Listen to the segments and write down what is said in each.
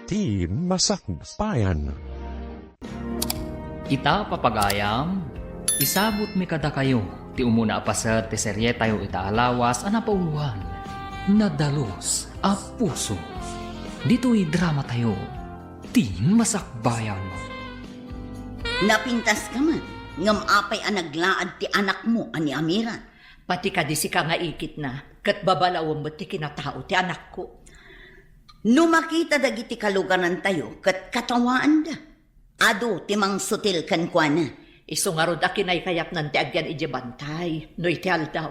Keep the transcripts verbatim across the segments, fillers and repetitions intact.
Ti Masakbayan. Ita, papagayam, isabutmi kadakayo ti umuna a paset ti serietayo ita a lawas a napauluan, Nadalus a Puso. Ditoy dramatayo, Ti Masakbayan. Napintaska met, ngem apay a naglaad ti anakmo a ni Amira? Pati kadi sika nga ikitna, ket babalawem met ti kinatao ti anakko. No makita dagiti kaluganantayo ket katawaanda, adu ti mangsutil kenkuana. Isu ngarud a kinaykayatnan ti agyan idiay bantay no iti aldaw.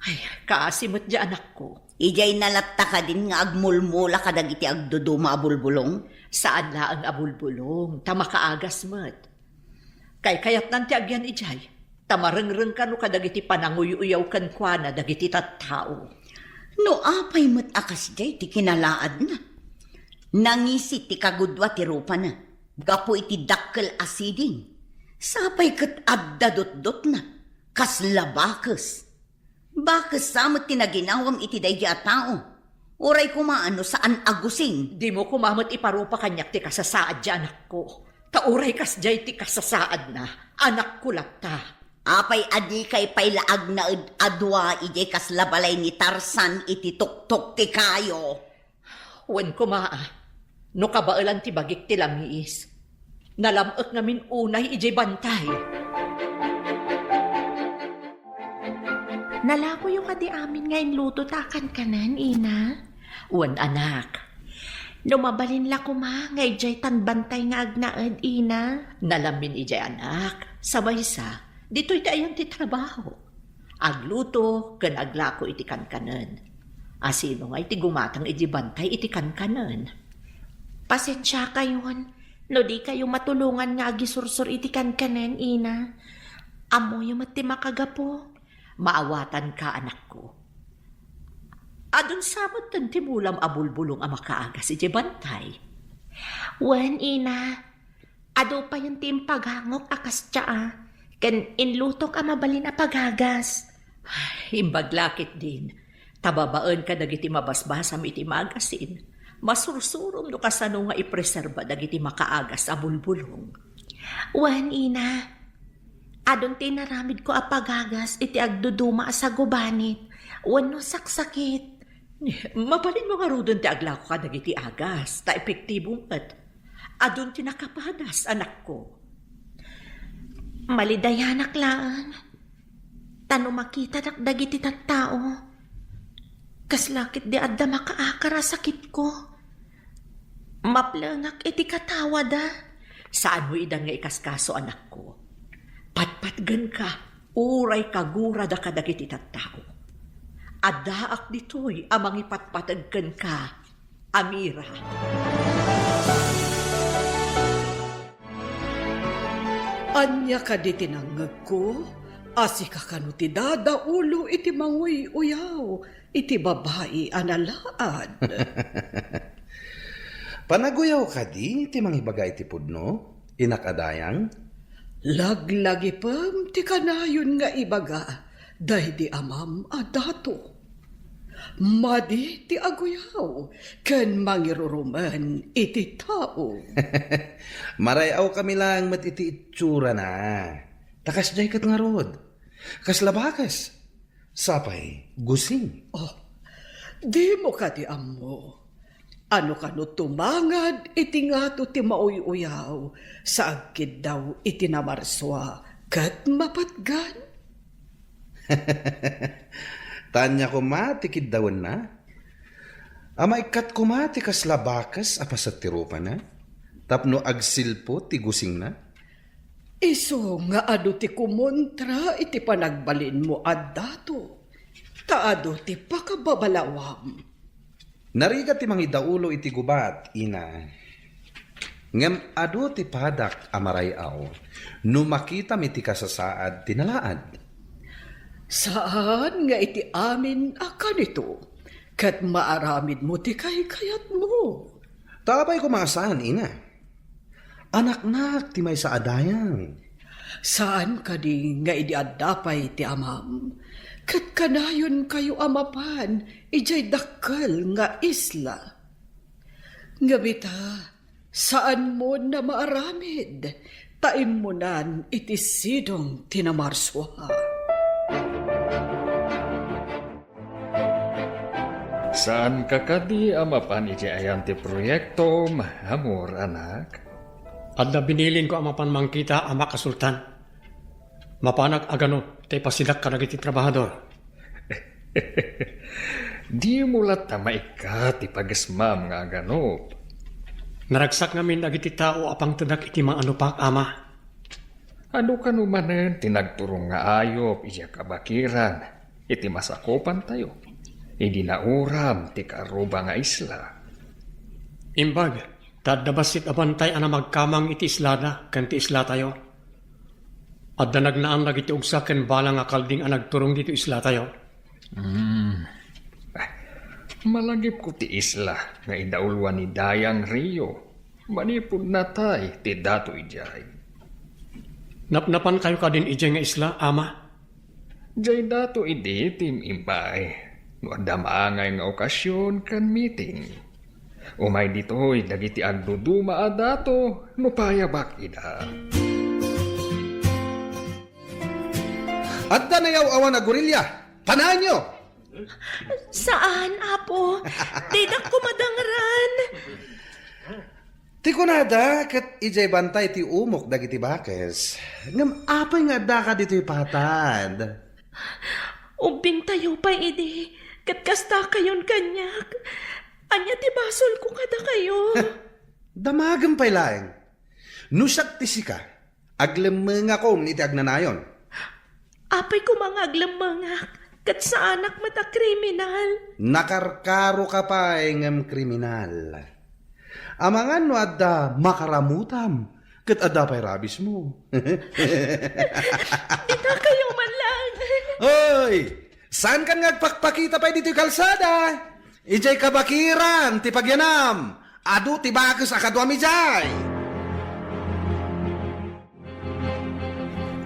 Ay, kaasi met diay anakko. Idiayna latta kadin nga agmulmula kadagiti agduduma a bulbulong? Saan laeng a bulbulong, ta makaagas met. Kaykayatnan ti agyan idiay, ta marengrengka no kadagiti pananguy-uyaw kenkuana dagiti tattao. No apay met a kasdiay ti kinalaadna? Nangisi ti kagudua ti rupana gapu iti dakkel a siding. Sapay ket adda dutdotna, kasla bakes. Bakes sa met ti naginawam iti daydi a tao? Uray koma no saan a gusing. Dimo koma met iparupa kaniak ti kasasaad ti anakko. Ta uray kasdiay ti kasasaadna, anakko latta. Apay a dikay pay la agnaed a dua idiay kasla balay ni Tarzan iti tuktok ti kayo? Wen koma a, no kabaelan ti bagik ti lamiis, nalam-ek ngamin unay idiay bantay. Nalakoyo kadi amin nga inluto ta a kankanen, ina? Wen, anak. No mabalin la koma nga idiay tan bantay nga agnaed, ina? Nalamin idiay, anak. Sabaysa, ditoy ti ayan ti trabaho. Agluto ken aglako iti kankanen. A sino nga iti gumatang iti bantay iti kankanen? Pasensiakayon no dikayo matulongan nga agisursor iti kankanen, ina. Ammoyo met ti makagapu. Maawatanka, anakko. Adun sa met ti mulam a bulbulong a makaagas iti bantay? Wen, ina. Adu payen ti impagangok a kasdiay, ken inlutok a mabalin a pagagas. Imbag la ketdin, ta babaen kadagiti mabasbasam iti magasin, masursurom no kasano nga ipreserba dagiti makaagas a bulbulong. Wen, ina, adun ti inaramidko a pagagas iti agduduma a sagubanit wenno saksakit. Mabalinmo ngaruden ti aglako kadagiti agas, ta epektibo met. Adun ti nakapadas, anakko. Malidayanak laeng, ta no makitadak dagiti tattao, kasla ketdi adda makaakar a sakitko. Maplengak iti katawada. Saanmo idan nga ikaskaso, anakko. Patpatgenka, uray kagurada kadagiti tattao. Addaak ditoy a mangipatpateg kenka, Amira. Ania kadi ti nangngegko? A sika kano ti dadaulo iti manguy-uyaw iti babai a nalaad? Panaguyaw kadi ti mangibaga iti pudno, inak a dayang? Laglagipem ti kanayon nga ibaga daydi amam a dato. Madi ti aguyaw ken mangirurumen iti tao. Maray-awkami laeng met iti itsurana. Ta kasdiay ket ngarud. Kasla bakes? Sapay, gusing. Oh, dimo kadi ammo a no kano tumangad iti ngato ti mauy-uyaw sa agkiddaw iti namarsua ket mapatgan? Ta ania koma ti kiddawenna? A maikkat koma ti kasla bakes a paset ti rupana tapno agsilpo ti gusingna? Isu nga adu ti kumontra iti panagbalinmo a dato, ta adu ti pakababalawam. Narigat ti mangidaulo iti gubat, ina. Ngem adu ti padak a maray-aw no makitam iti kasasaad ti nalaad. Saan nga iti amin a kanito, ket maaramidmo ti kaykayatmo. Ta apay koma a saan, ina? Anaknak ti maysa a dayang. Saan kadi nga idi adda pay ti amam, ket kanayonkayo a mapan idiay dakkel nga isla? Ngem ita, saanmon a maaramid, ta immunan iti sidong ti namarsua. Saanka kadi a mapan iti ayan ti proyektom, amor, anak? Adda binilinko a mapan mangkita, Ama Kasultan. Mapanak a ganop ta ipasidak kadagiti trabahador. Dimo latta maikkat ti pagesmam nga aganop. Naragsak ngamin dagiti tao a pangtedak iti maanopak, Ama. Adu kano manen ti nagturong nga ayup idiay kabakiran iti masakupantayo idi nauram ti kaarruba nga isla. Imbag, ta adda bassit a bantay a namagkamang iti islada ken ti islatayo. Adda nagnaan dagiti ugsa ken balang a kalding a nagturong ditoy islatayo. Hmm. Ah, malagipko ti isla nga idauluan ni Dayang Rio. Manipud natay ti dato idiay. Napnapankayo kadin idiay nga isla, Ama? Diay dato idi ti im-imbay. No adda maangay nga okasyon ken meeting. Umay ditoy dagiti agduduma a dato no payabak ida. Adda nayaw-awan a gorilya. Panaanyo! Saan, Apo? Didak kumadangran. Ti kunada, ket idiay bantay ti umok dagiti bakes. Ngem apay nga addaka ditoy patad? Ubbingtayo pay idi, ket kastakayon kaniak. Ania ti basolko kadakayo? Damagem pay laeng. No siak ti sika, aglemmengakom iti agnanayon. Apay koma nga aglemmengak, ket saanak met a kriminal. Nakarkaroka pay ngem kriminal. Amangan no adda makaramutam, ket adda pay rabismo. Ditakayo man lang. Hoy! Saankan nga agpakpakita pay ditoy kalsada? Idiay kabakiran ti pagyanam. Adu ti bakes a kaduam idiay.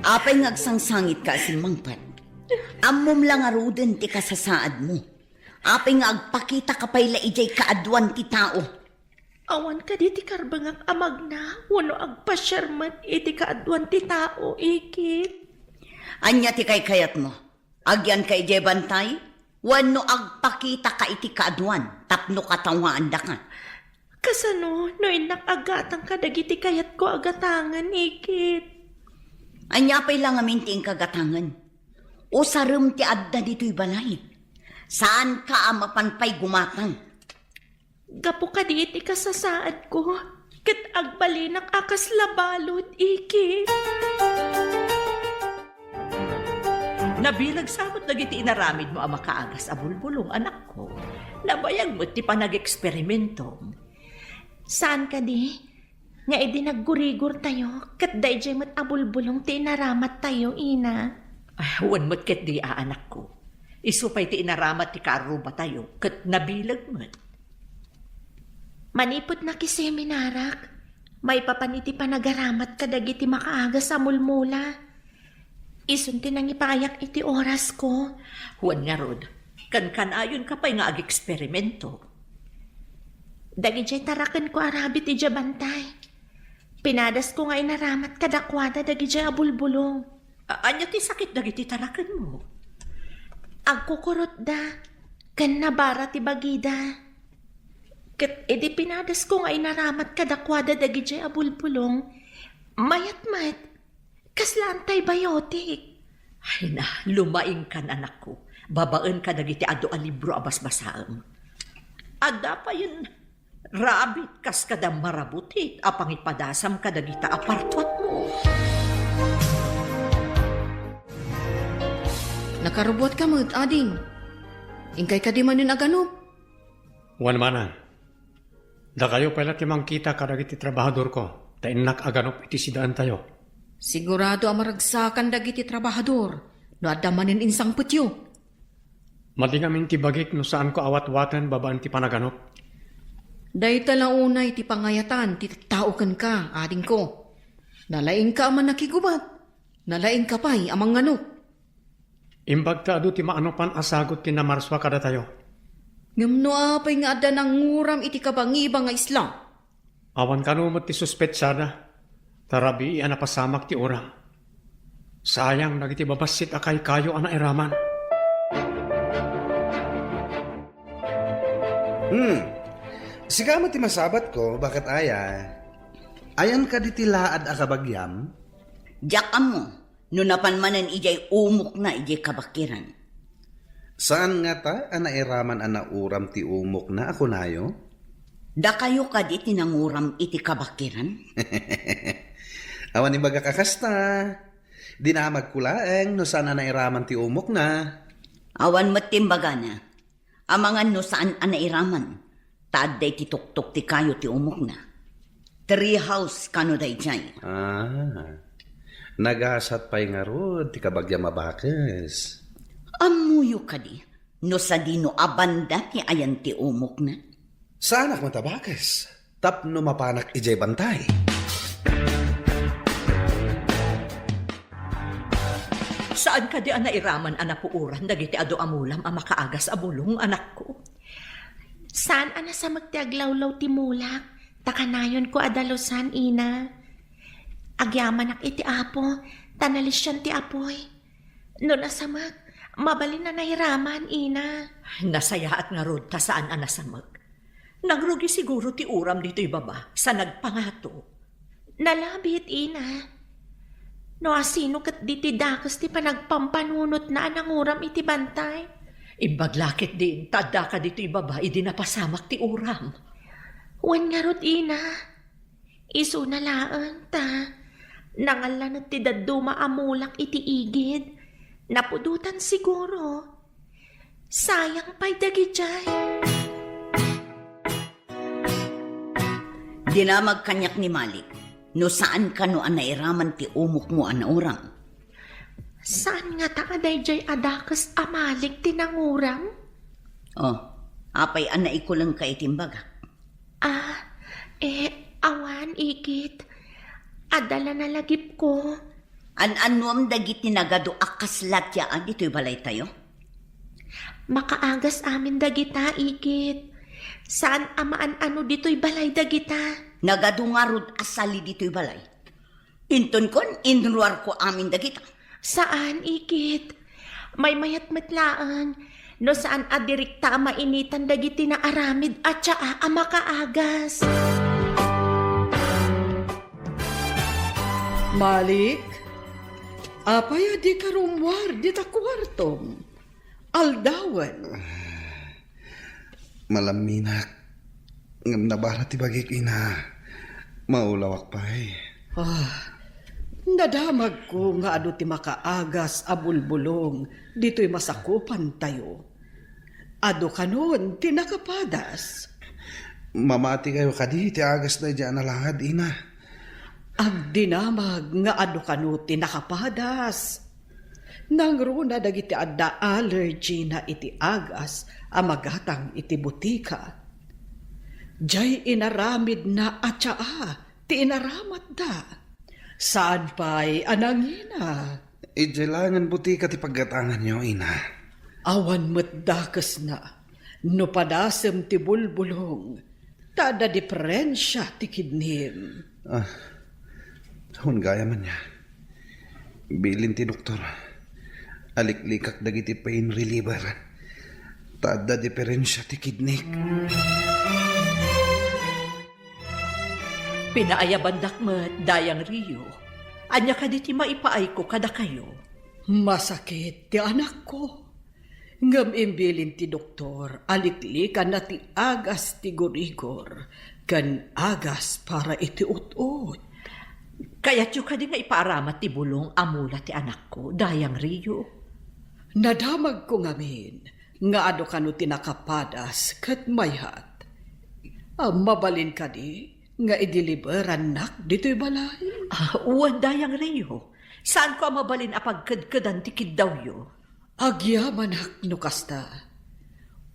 Apay nga agsangsangitka a simmangpet? Ammom la ngaruden ti kasasaadmo. Apay nga agpakitaka pay la idiay kaaduan ti tao? Awan kadi ti karbengak a magna wenno agpasiar met iti kaaduan ti tao, Ikit? Ania ti kaykayatmo? Agyanka idiay bantay? Wenno agpakitaka iti kaaduan tapno katawaandaka? Kasano no innak aggatang kadagiti kayatko a gatangen, Ikit? Ania pay la ngamin ti inka gatangen? Usarem ti adda ditoy balay. Saanka a mapan pay gumatang. Gapu kadi iti kasasaadko, ket agbalinak a kasla balud, Ikit. Nabileg sa met dagiti inaramidmo a makaagas a bulbulong, anakko. Nabayag met ti panageksperimentom. Saan kadi nga idi naggurigortayo, ket daydiay met a bulbulong ti inaramattayo, ina? Ah, wen met ketdi a, anakko. Isu pay ti inaramat ti kaarrubatayo, ket nabileg met. Manipud nakiseminarak, maipapan iti panagaramat kadagiti makaagas a mulmula. Isun ti nangipayak iti orasko. Wen ngarud, kankanayonka pay nga ageksperimento. Dagidiay tarakenko a rabbit idiay bantay. Pinadasko nga inaramat kadakuada dagidiay a bulbulong. A-, ania ti sakit dagiti tarakenmo? Agkukurotda, ken nabara ti bagida. Ket idi pinadasko nga inaramat kadakuada dagidiay a bulbulong, mayat met, kasla antibiotic. Ay na, lumaingkan, anakko. Babaen kadagiti adu a libro a basbasaem. Adda payen rabbit kas kada marabutit a pangipadasam kadagita a partuatmo. Nakarubuatka met, ading. Inkay kadi manen a ganop? Wen manen. Dakayo pay la ti mangkita kadagiti trabahadorko, ta innak a ganop iti sidaentayo. Sigurado a maragsakan dagiti trabahador no adda manen insangpetyo. Madi ngamin ti bagik no saanko a watwaten babaen ti panaganop. Dayta la unay ti pangayatan ti tattao kenka, adingko. Nalaingka a mannakigubat, nalaingka pay a manganop. Imbag ta adu ti maanopan a sagut ti namarsua kadatayo. Ngem no apay nga adda nanguram iti kabangiba nga isla? Awan kano met ti suspetsada, ta rabii a napasamak ti uram. Sayang dagiti babassit a kaykayo a nairaman. Hmm. Sika met ti masabatko, baket aya? Ayan kadi ti laad a kabagiam? Diak ammo no napan manen idiay umokna idiay kabakiran. Saan ngata a nairaman a nauram ti umokna a kunayo? Dakayo kadi ti nanguram iti kabakiran? Awan imbagak a kasta. Dinamagko laeng no saan a nairaman ti umokna. Awan met ti imbagana. Amangan no saan a nairaman, ta adda iti tuktok ti kayo ti umokna. Tree house kano daydiay. Ah, nagasat pay ngarud ti kabagiam a bakes. Ammoyo kadi no sadino a banda ti ayan ti umokna? Saanak met a bakes tapno mapanak idiay bantay. Saan kadi a nairaman a napuoran dagiti adu a mulam a makaagas a bulong, anakko? Saan a nasamek ti aglawlaw ti mulak, ta kanayonko a dalusan, ina. Agyamanak iti Apo, ta nalisian ti apuy. No nasamek, mabalin a nairaman, ina. Nasayaat ngarud ta saan a nasamek. Nangrugi siguro ti uram ditoy baba sa nagpangato. Nalabit, ina. No asino ket ditoy dakes ti panagpampanunotna a nanguram iti bantay? Imbag la ketdin ta addaka ditoy baba idi napasamak ti uram. Wen ngarud, ina. Isuna laeng ta nangallanet ti dadduma a mulak iti igid. Napudotan siguro. Sayang pay dagidiay. Dinamag kaniak ni Malik no saan kano a nairaman ti umokmo a nauram. Saan ngata a daydiay a dakes a Malik ti nanguram? Oh, apay a naikulengka iti imbagak? Ah, eh, awan, ikit. Adda la nalagipko. An-annuam dagiti nagadu a kasla ti aad ditoy balaytayo? Makaagas amin dagita, ikit. Saan a maan-ano ditoy balay dagita. Nagadu ngarud a sali ditoy balay. Intonkon, inruarko amin dagita. Saan, ikit. Maymayat met laeng no saan a direkta a mainitan dagiti naaramid a tsaa a makaagas. Malik, apay a dika rummuar dita kuartom? Aldawen. Malamminak. Ngem nabara ti bagik, ina. Maulawak pay. Ah, nadamagko nga adu ti makaagas a bulbulong ditoy masakupantayo. Adu kanon ti nakapadas? Mamati kayo kadi ti agas daydiay a nalangad, ina. Agdinamag nga adu kano ti nakapadas. Nangruna dagiti adda allergy na iti agas a magatang iti butika. Diay inaramidna a tsaa ti inaramatda. Saan pay a nangina? Idiay laengen butika ti paggatanganyo, ina. Awan met dakesna no padasem ti bulbulong, ta adda diferensia ti kidnim. Ah, wen gayam ania. Bilin ti doktor, aliklikak dagiti pain reliever, ta adda diferensia ti kidnik. Pinaayabandak met, Dayang Rio. Ania kadi ti maipaayko kadakayo? Masakit ti anakko. Ngem imbilin ti doktor a liklikanna ti agas ti gurigor ken agas para iti ut-ot. Kayatyo kadi nga ipaaramat ti bulong a mula ti anakko, Dayang Rio? Nadamagko ngamin nga adu kano ti nakapadas ket mayat. Ah, mabalin kadi nga idiliberannak ditoy balay? Ah, wen, Dayang Rio. Saanko a mabalin a pagkedkedan ti kiddawyo. Agyamanak no kasta.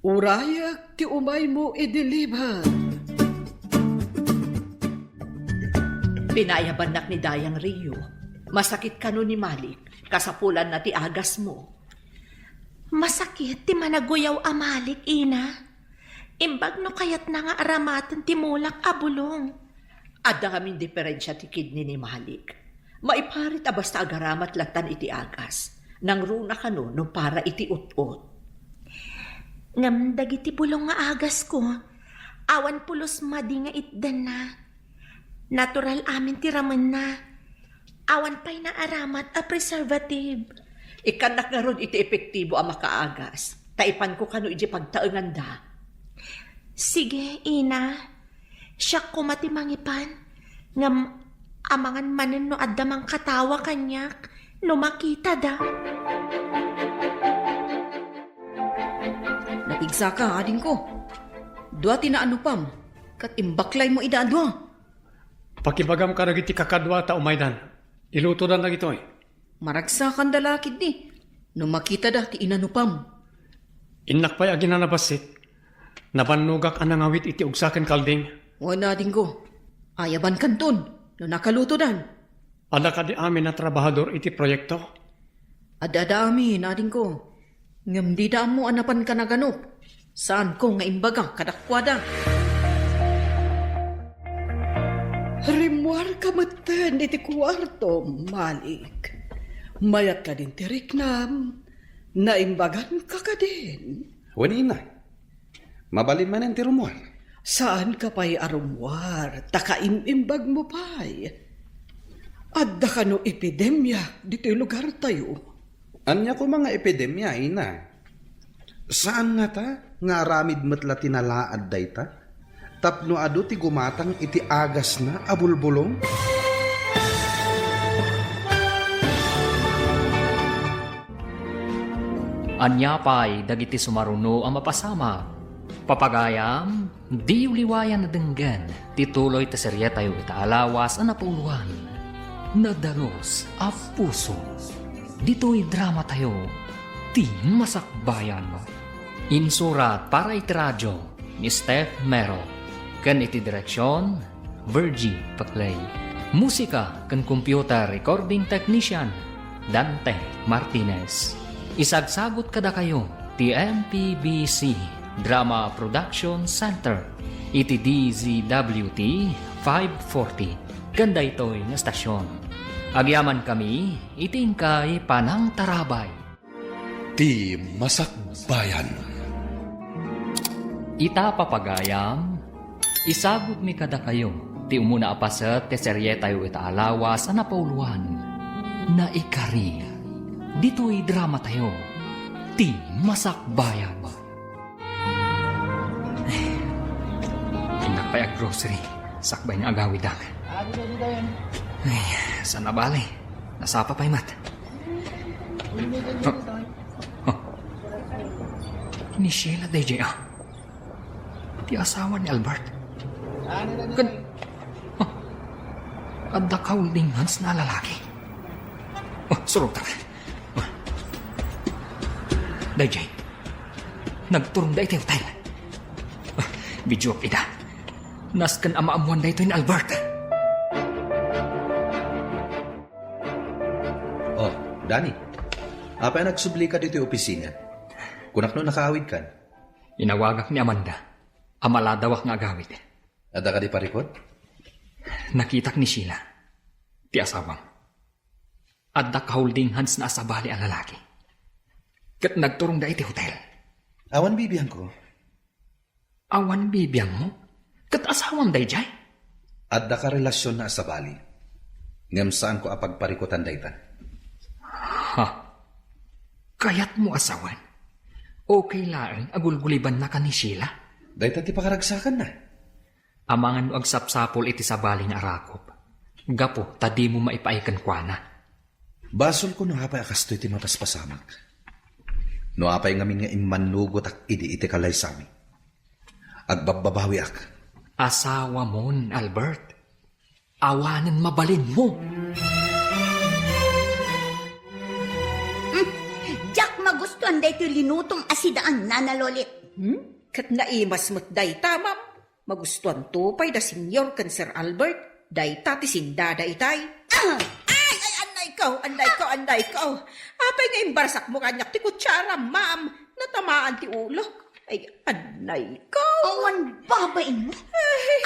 Urayek ti umaymo idiliber. Pinayabannak ni Dayang Rio. Masakit kano ni Malik, kasapulanna ti agasmo. Masakit ti managuyaw a Malik, ina. Imbag no kayatna nga aramaten ti mulak a bulong. Adda ngamin diferensia ti kidney ni Malik. Maiparit a basta agaramat lattan iti agas. Nangruna kano no para iti ut-ot. Ngem dagiti bulong nga agasko, awan pulos madi nga itdanna. Natural amin ti ramenna. Awan pay naaramat a preservative. Ikkannak ngarud iti epektibo a makaagas, ta ipanko kano iti pagtaenganda. Sige, Ina. Siak koma ti mangipan. Ngem amangan manen no adda mangkatawa kaniak no makitada. Napigsaka, adingko. Dua ti naanupam, ket imbaklaymo ida a dua. Pakibagam kadagiti kakadua ta umaydan. Ilutodan dagitoy. Maragsakanda la ketdi no makitada ti inanupam. Innak pay aginana bassit. Nabannogak a nangawit iti ugsa ken kalding. Wen, adingko. Ayabankanton no nakalutodan. Adda kadi amin a trabahador iti proyekto? Adda, adda amin, adingko. Ngem dida ammo a napanka naganup. Saanko nga imbaga kadakuada. Rimmuarka metten iti kuarto, Malik. Mayat kadin ti riknam. Naimbaganka kadin? Wen, ina. Mabalin manen ti rummuar. Saanka pay a rummuar, ta kaim-imbagmo pay. Adda kano epidemia ditoy lugartayo? Ania koma nga epidemia, ina? Saan ngata nga aramid met la ti nalaad dayta? Tapno adu ti gumatang iti agasna a bulbulong? Ania pay dagiti sumaruno a mapasamak? Papagayam, diyo liwayan a denggen ti tuloy ti serietayo ita a lawas a napauloan, Nadalus a Puso. Ditoy dramatayo, Ti Masakbayan. Insurat para iti radio ni Steph Mero, ken iti direksion, Virgie Paclay. Musika ken computer recording technician, Dante Martinez. Isagsagut kadakayo ti M P B C Drama Production Center iti D Z W T five forty ken daytoy nga estasion. Agyamankami iti inkay panangtarabay. Ti Masakbayan. Ita, papagayam, isagutmi kadakayo ti umuna a paset ti serietayo ita a lawas a napauloan, Naikari. Ditoy dramatayo, Ti Masakbayan. Ay, innak pay ag-grocery. Sakbay nga agawidak. Ay, saan a bale? Nasapa pay met. Oh. Oh. Ni Sheila daydiay, ah. Ti asawa ni Albert. Ken, oh. Adda ka holding hands na lalaki. Oh, surok ta. Daydiay, nagturongda iti hotel. Videoak ida. Nasken a maammoan daytoy ni Albert. Oh, Danny. Apay a nagsublika ditoy opisina? Kunak no nakaawidkan. Inawagak ni Amanda a maladawak nga agawid. Adda kadi parikut? Nakitak ni Sheila, ti asawam. Adda ka holding hands na a sabali a lalaki. Ket nagturongda iti hotel. Awan bibiangko. Awan bibiangmo? Ket asawam daydiay? Adda ka relasion na a sabali. Ngem saanko a pagparikutan dayta. Ha? Kayatmo a sawen? Okay laeng a gulgulibannaka ni Sheila? Dayta ti pakaragsakanna. Amangan no agsapsapul iti sabali nga arakop, gapu ta dimo maipaay kenkuana. Basolko no apay a kastoy ti mapaspasamak. No apay ngamin nga immannugotak idi iti kalaysami. Agbabbabawiak. Asawamon, Albert. Awanen mabalinmo. Hmm, diak magustuan daytoy linutom a sidaan, Nana Lolit. Hmm? Ket naimas met dayta, ma'am. Magustuanto pay da Senyor ken Sir Albert, dayta ti sindada itay. Ah! Ay, ay, anday ko, anday ko, anday ko. Apay nga imbarasakmo kaniak ti kutsara, ma'am? Natamaan ti ulok. Ay, anay ko. Awan babain mo?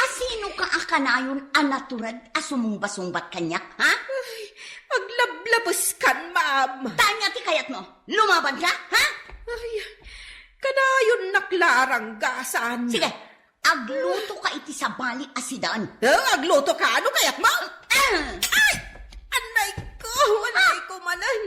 Asino ka a kanayon a natured a sumumbasungbat kaniak, ha? Ay, aglablabeskan, ma'am. Tanya ti kayat mo. Lumaban ka, ha? Ay, kanayon naklaranggasan. Sige, agluto ka iti sabali a sidan. Eh, agluto ka? Ano kayat mo? Ah! Ay! Anay ko! Anay ko manen!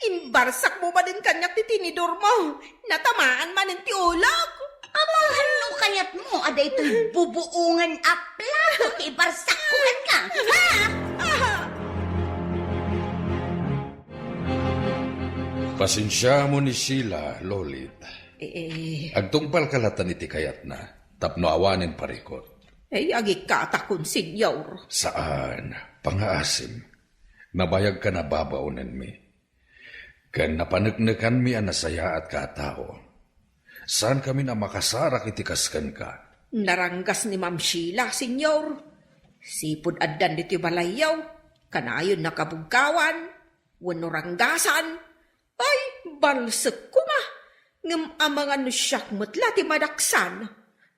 Imbarsak mo manen kaniak ti tinidor mo! Natamaan manen ti ulok! Amangan no kayat mo a daytoy bubuongan a plato ti ibarsak ko kenka, ha? Pasensiamon ni Sheila, Lolit. Eh, eh. Agtungpalka latta iti kayatna, tapno awanen parikut. Ay, agikkatakon, Senyor. Saan, pangaasim. Nabayagkan a babaonenmi. Ken napaneknekanmi a nasayaatka a tao. Saankamin a makasarak iti kas kenka. Naranggas ni Ma'am Sheila, Senyor. Sipud addan ditoy balayyo, kanayonna kabugkawan, wenno ranggasan. Ay, balsekko nga. Ngem amangan no siak met la ti madaksan.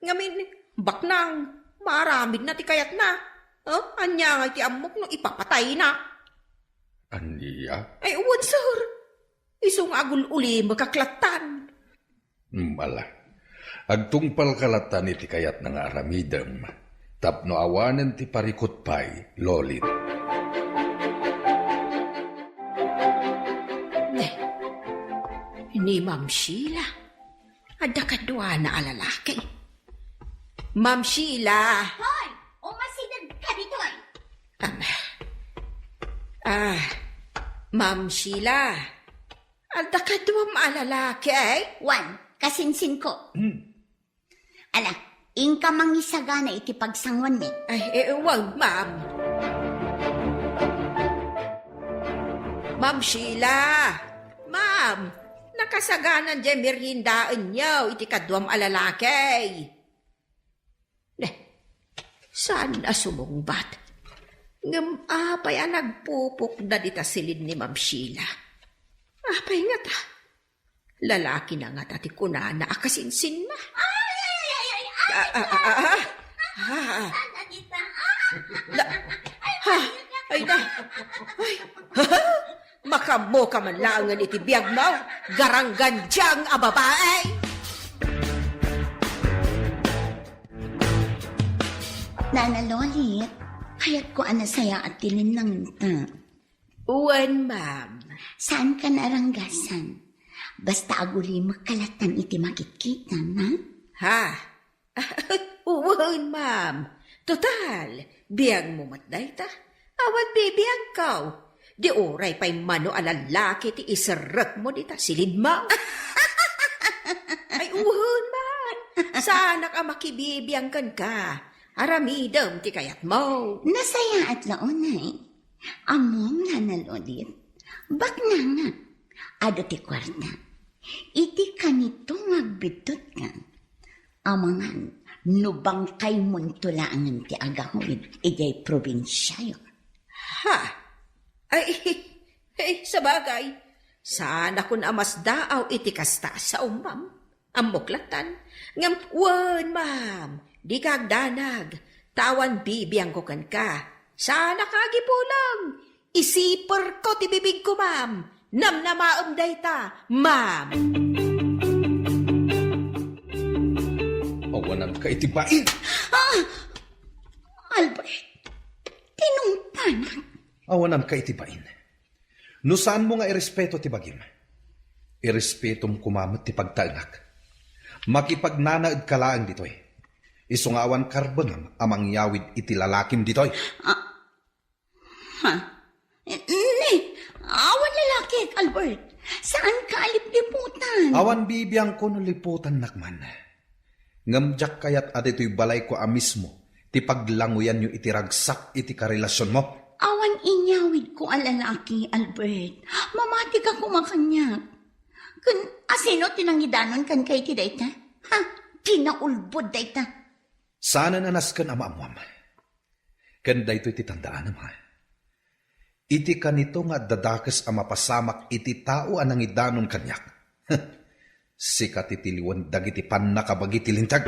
Ngamin, baknang, maaramidna ti kayatna. Eh, ania ngay ti ammok no ipapatayna? Ania? Ay, wen, sir. Isu nga agul-ulimek a klatan. Hmm, ala. Agtungpalka latta iti kayatna nga aramidem, tapno awanen ti parikut pay, Lolit. Ne, ni Ma'am Sheila, adda kaduana a lalaki. Ma'am Sheila! Hoy! Umasideg ka ditoy! Am, ah, Ma'am Sheila, adda kaduam a lalaki, eh? Wen, kasinsinko. Hmm. Ala, inka mangisagana iti pagsanguanmi. Ay, eh, wen, ma'am. Ma'am Sheila, ma'am, nakasaganan diay meriendaenyo iti kaduam a lalaki. Ne, saan a sumungbat. Ngem apay a nagpupukda dita silin ni Ma'am Sheila? Apay ngata? Lalakina ngata ti kunana a kasinsinna. Ay, ay, ay, ay, ay, Ah, ah, ah, ah, ah. Ah. Sana kita, ah. Na, ha, ay na. Ay, makammo ka man laengen iti biagmo, garanggandiang a babae. Nana Lolit, kayatko a nasayaat ti linnangenta. Wen, ma'am. Saanka naranggasan. Basta agulimek ka latan iti makitkitam, ha? Ha? Wen, ma'am. Total, biagmo met dayta. Awan bibiagko. Di uray pay mano a lalaki ti iserrekmo dita silidmo. Ay, wen, ma'am. Saanak a makibibiang kenka. Aramidem ti kayatmo. Nasayaat la unay. Ammom, Nana Lolit, baknangak. Adu ti kuarta. Iti kanito nga agbiddutka, amangan no bangkaymonto laengen ti agawid idiay probinsiayo. Ha? Ay, ay, sabagay, saanakon a masdaaw iti kasta a sao, ma'am. Ammok latan. Ngem wen, ma'am, dika agdanag. Ta awan bibiangko kenka. Saanak a agipulong. Isiperko ti bibigko, ma'am. Namnamaem dayta, ma'am. Awananka iti bain. Ah! Albert, tinungpanak. Awananka iti bain. No saanmo nga irespeto ti bagim, irespetom koma met ti pagtaengak. Makipagnanaedka laeng ditoy. Isu nga awan karbengam a mangyawid iti lalakim ditoy. Ah, ha? Ne, awan lalaki, Albert. Saanka a lipliputan. Awan bibiangko no liputannak man. Ngem diak kayat a ditoy balayko a mismo ti paglanguyanyo iti ragsak iti karelasionmo. Awan inyawidko a lalaki, Albert. Mamatika koma kaniak. Ken asino ti nangidanon kenka iti dayta? Ha? Kinaulbod dayta. Saanen a nasken a maammoam. Ken daytoy ti tandaanem, ha? Iti kanito nga adda dakes a mapasamak iti tao a nangidanon kaniak. Sika ti tiliwen dagiti pannakabagi ti linteg.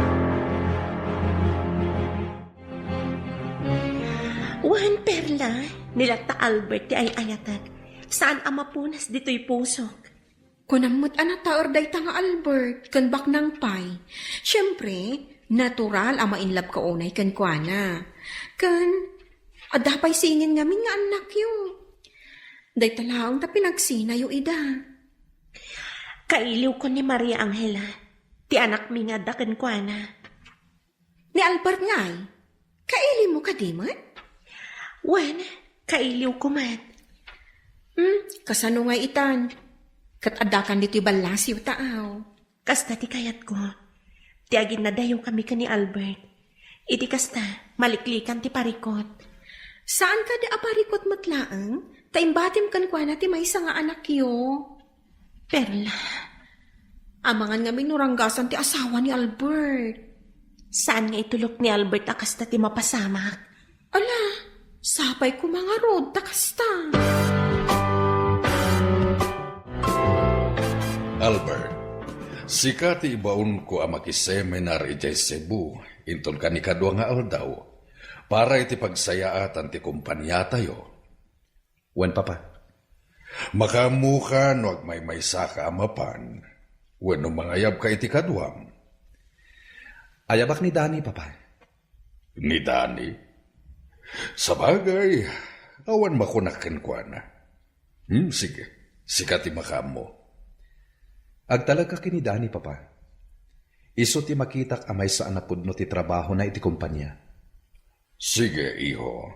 Wen, Perla, ni latta Albert ti ay-ayatek. Saan a mapunas ditoy pusok. Kunam met a nataer dayta nga Albert ken baknang pay. Siempre, natural a ma-inlove ka unay kenkuana. Ken, adda pay singin ngamin nga annakyo. Dayta laeng ta pinagsinayo ida. Kailiwko ni Maria Angela, ti anakmi nga adda kenkuana. Ni Albert ngay, kailimo kadi met? Wen, kailiwko met. Hmm, kasano ngay itan? Ket addakan ditoy ballasiw ta aw. Kasta ti kayatko. Ti aginnadayo kami ken ni Albert. Iti kasta, maliklikan ti parikot. Saan kadi a parikot met laeng? Ta imbatim kenkuana ti maysa nga anakyo. Perla, amangan ngamin no ranggasan ti asawa ni Albert. Saan nga itulok ni Albert a kasta ti mapasamak? Ala, sapay koma ngarud ta kasta. Albert, sika ti ibaonko a makiseminar idiay Cebu inton kanikadua nga aldaw para iti pagsayaatan ti kompaniatayo. Wen, Papa. Makaammoka no agmaymaysaka a mapan, wenno mangayabka iti kaduam. Ayabak ni Dani, Papa. Ni Dani? Sabagay, awan makunak kenkuana. Hmm, sige, sika ti makaammo. Agtalekka ken ni Dani, Papa. Isu ti makitak a maysa a napudno ti trabahona iti kompania. Sige, iho.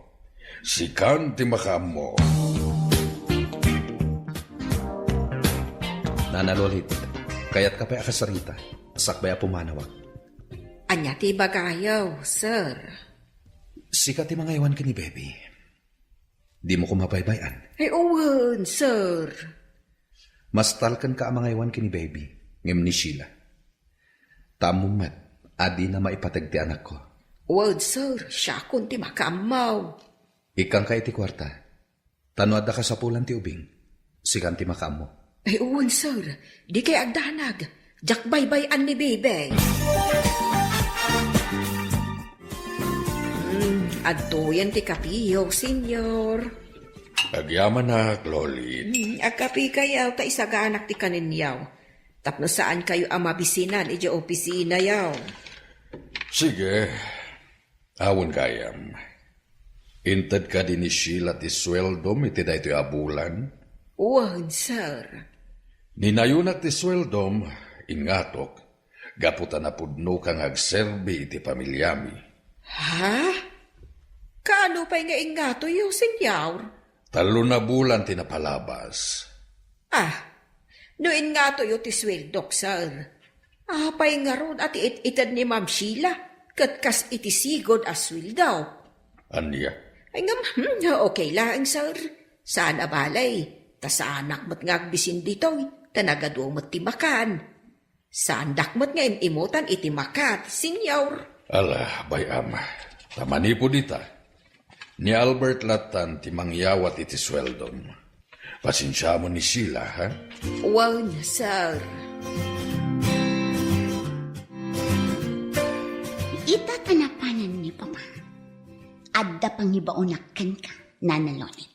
Sikan ti makaammo. Nana Lolit, kayatka pay a kasarita, sakbay a pumanawak. Ania ti ibagayo, sir? Sika ti mangaywan ken ni Baby. Dimo koma baybay-an. Ay, wen, sir. Mastalkenka a mangaywan ken ni Baby, ngem ni Sheila. Ta ammom met a dina maipateg ti anakko. Wen, sir, siakon ti makaammo. Ikkanka iti kuarta. Ta no adda kasapulan ti ubing, sikan ti makaammo. Ay, wen, sir. Dikay agdanag. Diak baybay-an ni Baby. Hmm, adtoyen ti kapiyo, senyor. Agyamanak, Lolit. Hmm, agkapikayo, ta isaganak ti kaninyo. Tapno saankayo a mabisinan idiay opisinayo. Sige. Awan gayam. Inted kadi ni Sheila ti sueldom iti daytoy a bulan? Wen, sir. Ninayonak ti sueldom, ingatok, gapu ta napudnoka nga agserbi iti pamiliami. Ha? Kaano pay nga ingatoyo, senyor? Tallo a bulan ti napalabas. Ah, no ingatoyo ti sueldok, sir, apay ngarud a ti it-ited ni Ma'am Sheila ket kas iti sigud a sueldo? Ania? Ay, ngem, hmm, okay laeng, sir. Saan a balay, ta saanak met nga agbisin ditoy, ta nagadu met ti makan. Saandak met nga im-imutan iti makat, senyor. Ala, bay-am. Ta manipud ita, ni Albert lattan ti mangyawat iti sueldom. Pasensiamon ni Sheila, ha? Wen, sir. Ita ta napanan ni Papa. Adda pangibaonak kenka, Nana Lolit.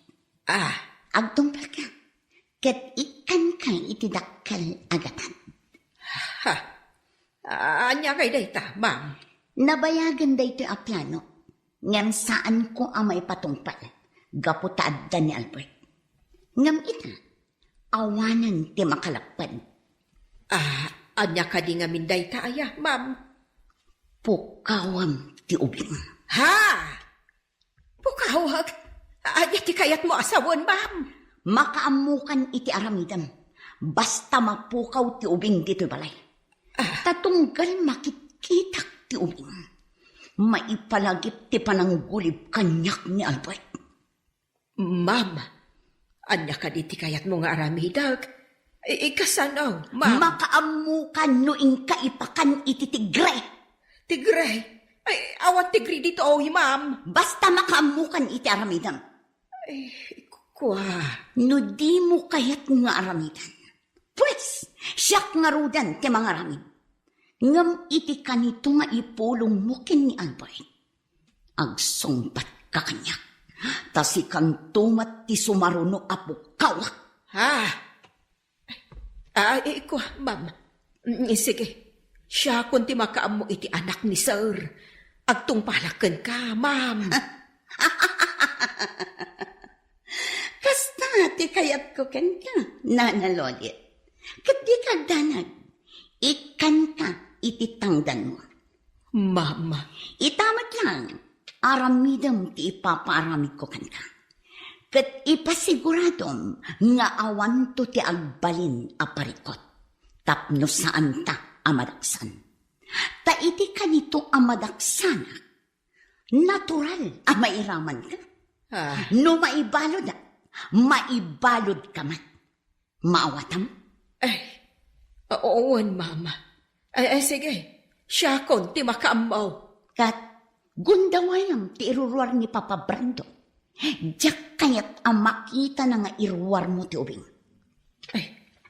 Ah. Agtungpalka, ket ikkanka iti dakkel a gatad. Ha? Ania kay dayta, ma'am? Nabayagen daytoy a plano, ngem saanko a maipatungpal gapu ta adda ni Albert. Ngem ita, awanen ti makalapped. Ah, ania kadi ngamin dayta aya, ma'am? Pukawem ti ubing. Ha? Pukawek? Ania ti kayatmo a sawen, ma'am? Makaammokan iti aramidem. Basta mapukaw ti ubing ditoy balay. Ah. Ta tunggal makitkitak ti ubing, maipalagip ti pananggulib kaniak ni Albert. Ma'am, ania kadi ti kayatmo nga aramidek? I-, ikasano, ma'am? Makaammokan no inka ipakan iti tigre. Tigre? Ay, awan tigre ditoy, ma'am. Basta makaammokan iti aramidem. Ay, kua. No dimo kayat nga aramidan, Pues, siak ngaruden ti mangaramid. Ngem iti kanito nga ipulongmo ken ni Albert, agsungbatka kaniak, ta sikanto met ti sumaruno a pukkawak. Ah! Ah, ikua, ma'am. Mm, sige. Siakon ti makaammo iti anak ni sir. Agtungpalak kenka, ma'am. Kasta ti kayatko kenka, Nana Lolit. Ket dika agdanag, ikkanka iti tangdanmo. Ma'am. Ita met laeng, aramidem ti ipapaaramidko kenka. Ket ipasiguradom nga awanto ti agbalin a parikut tapno saanta a madaksan. Ta iti kanito a madaksanak, natural a mairamanka. Ah. No maibaludak, maibaludka met. Maawatam? Ay, wen, ma'am. Ay, ay, sige. Siakon ti makaammo. Ket gundawayam ti iruruar ni Papa Brando. Diak kayat a makitana nga iruarmo ti ubing. Ay,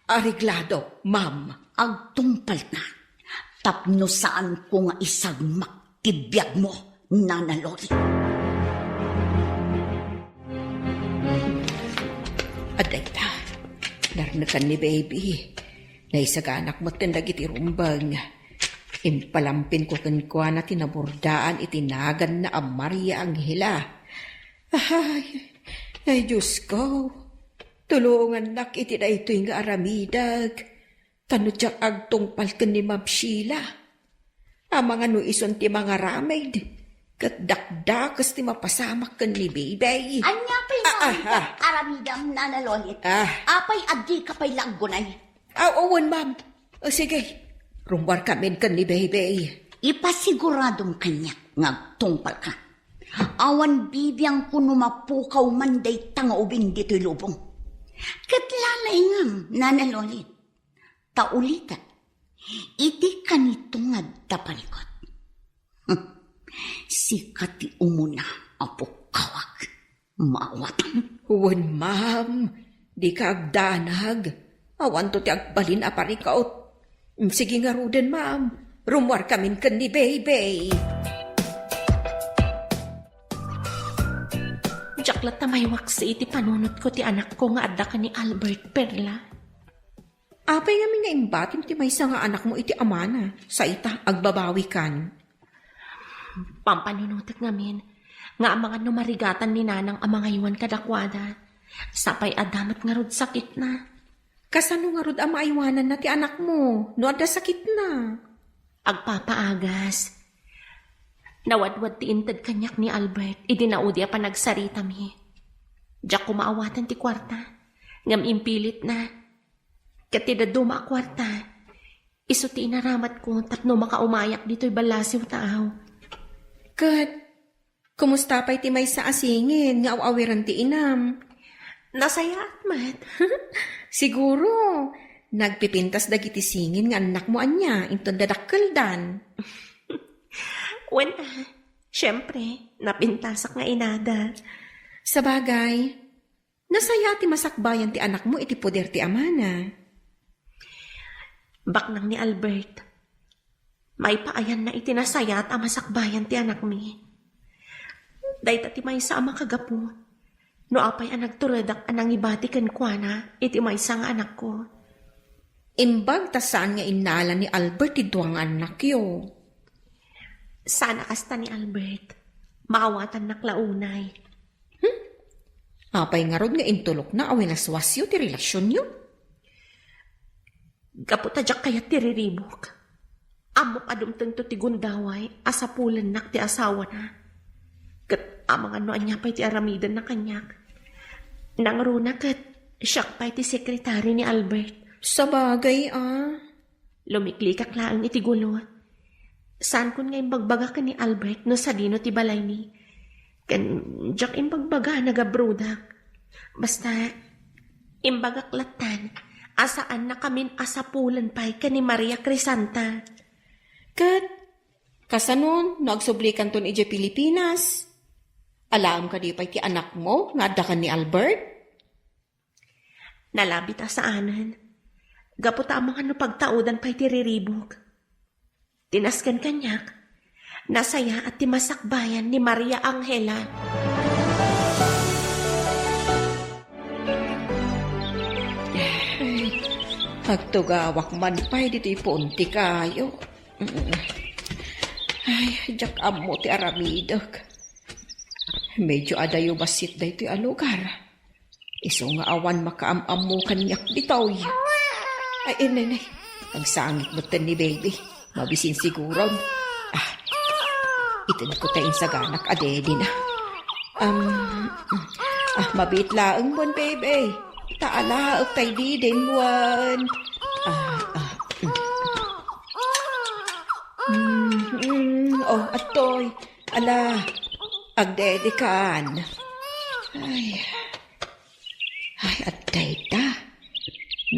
areglado, ma'am. Agtungpalka tapno saanko nga isagmak ti biagmo, Nana Loli. Adda ita, narnekan ni Baby. Naisaganak metten dagiti rumbeng. Impalampinko kenkuana ti nabordaan iti naganna a Maria Angela. Ay, ay, Diosko, tulongannak iti daytoy nga aramidek. Ta no diak agtungpal ken ni Ma'am Sheila, amangan no isun ti mangaramid, ket dakdakes ti mapasamak ken ni Baby. Ania pay Ah, ah, nga ah. aramidam, Nana Lolit? Ah. Apay a dika pay la aggunay? Ah, wen, ma'am. O, sige. Rummuarkamin ken ni Baby. Ipasiguradom kaniak nga agtungpalka. Awan bibiangko no mapukaw man dayta nga ubing ditoy lubong. Ket lalaingam, Nana Lolit. Ta ulitek, iti kanito nga adda parikut. Sika ti umuna a pukkawak. Maawatam. Wen, ma'am. Dika agdanag. Awanto ti agbalin a parikut. Sige ngaruden, ma'am. Rummuarkamin ken ni Baby. Diak latta maiwaksi iti panunotko ti anakko nga adda ken ni Albert, Perla. Apay ngamin nga imbatim ti maysa nga anakmo iti amana? Sa ita, agbabawikan. Pampanunotek ngamin nga amangan no marigatan ni Nanang a mangaywan kadakuada. Sapay adda met ngarud sakitna. Kasano ngarud a maaywananna ti anakmo no adda sakitna? Agpapaagas. Nawadwad ti inted kaniak ni Albert idi naudi a panagsaritami. Diak koma awaten ti kuarta, ngem impilitna. Ket ti dadduma a kuarta, isu ti inaramatko tapno makaumayak ditoy ballasiw taaw. Ket kumusta pay ti maysa a singin nga aw-awiren ti inam? Nasayaat met. Siguro, nagpipintas dagiti singin nga annakmo ania inton dadakkeldan. Wen, ah, siempre, napintasak nga inada. Sabagay, nasayaat ti masakbayan ti anakmo iti poder ti amana. Baknang ni Albert, maipaayanna iti nasayaat a masakbayan ti anakmi. Dayta ti maysa a makagapu no apay a nagturedak a nangibati kenkuana iti maysa nga anakko. Imbag ta saan nga innala ni Albert ti dua nga annakyo. Saan a kasta ni Albert. Maawatannak la unay. Hmm? Apay ngarud nga intulokna a winaswasyo ti relasionyo? Gapu ta diak kayat ti riribuk. Ammok a dumtengto ti gundaway a sapulennak ti asawana. Ket amangan no ania pay ti aramidenna kaniak. Nangruna ket siak pay ti sekretari ni Albert. Sabagay, ah. Lumiklikak laeng iti gulo. Saankon nga imbagbaga ken ni Albert no sadino ti balaymi. Ken diak imbagbaga a nagabrudak. Basta, imbagak lattan a saannakamin a sapulen pay ken ni Maria Crisanta. Ket kasano no agsublikanton idiay Pilipinas? Alaem kadi pay ti anakmo nga adda ken ni Albert? Nalabit a saanen. gapu ta amangan no pagtaudan pay ti riribuk. Ti nasken kaniak, nasayaat ti masakbayan ni Maria Angela. Ay, agtugawak man pay ditoy puon ti kayo. Ay, diak ammo ti aramidek. Medyo adayo bassit daytoy a lugar. Isu nga awan makaam-ammo kaniak ditoy. Ay, inay, nay. Agsangit metten ni baby. Mabisin siguron. Ah, itedko ta insaganak a dedi na. Am, ah, mabiit laeng wen, baby. Ta alaek tay didin wen. Ah, ah. Mm, mm, oh, atoy. Ala, agdedikan. Ay. Ay, adda ita.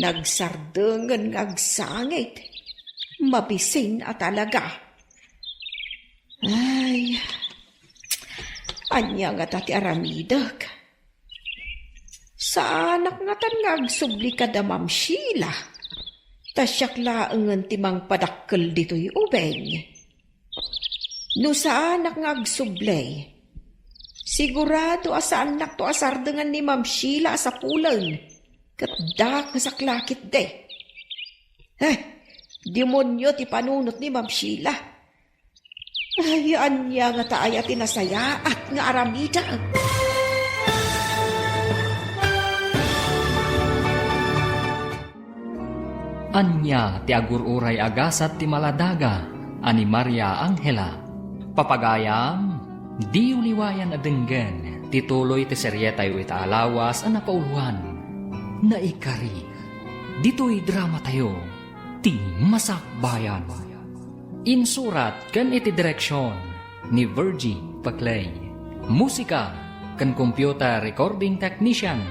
Nagsardengen nga agsangit. Mabisin a talaga. Ay, ania ngata ti aramidek? Saanak ngatan nga agsubli kada Ma'am Sheila. Ta siak laengen ti mangpadakkel ditoy ubing. No saanak nga agsubli, sigurado a saannakto a sardengan ni Ma'am Sheila a sapulen ket dakesak la ketdi. Eh, demonio ti panunot ni Ma'am Sheila. Ay, ania ngata aya ti nasayaat nga aramidek? Ania ti agur-uray a gasat ti maladaga a ni Maria Angela? Papagayam, diyo liwayan a denggen ti tuloy ti serietayo ita a lawas a napauluan, Naikari. Ditoy dramatayo, Ti Masakbayan. Insurat ken iti direksion ni Virgie Paclay. Musika ken computer recording technician,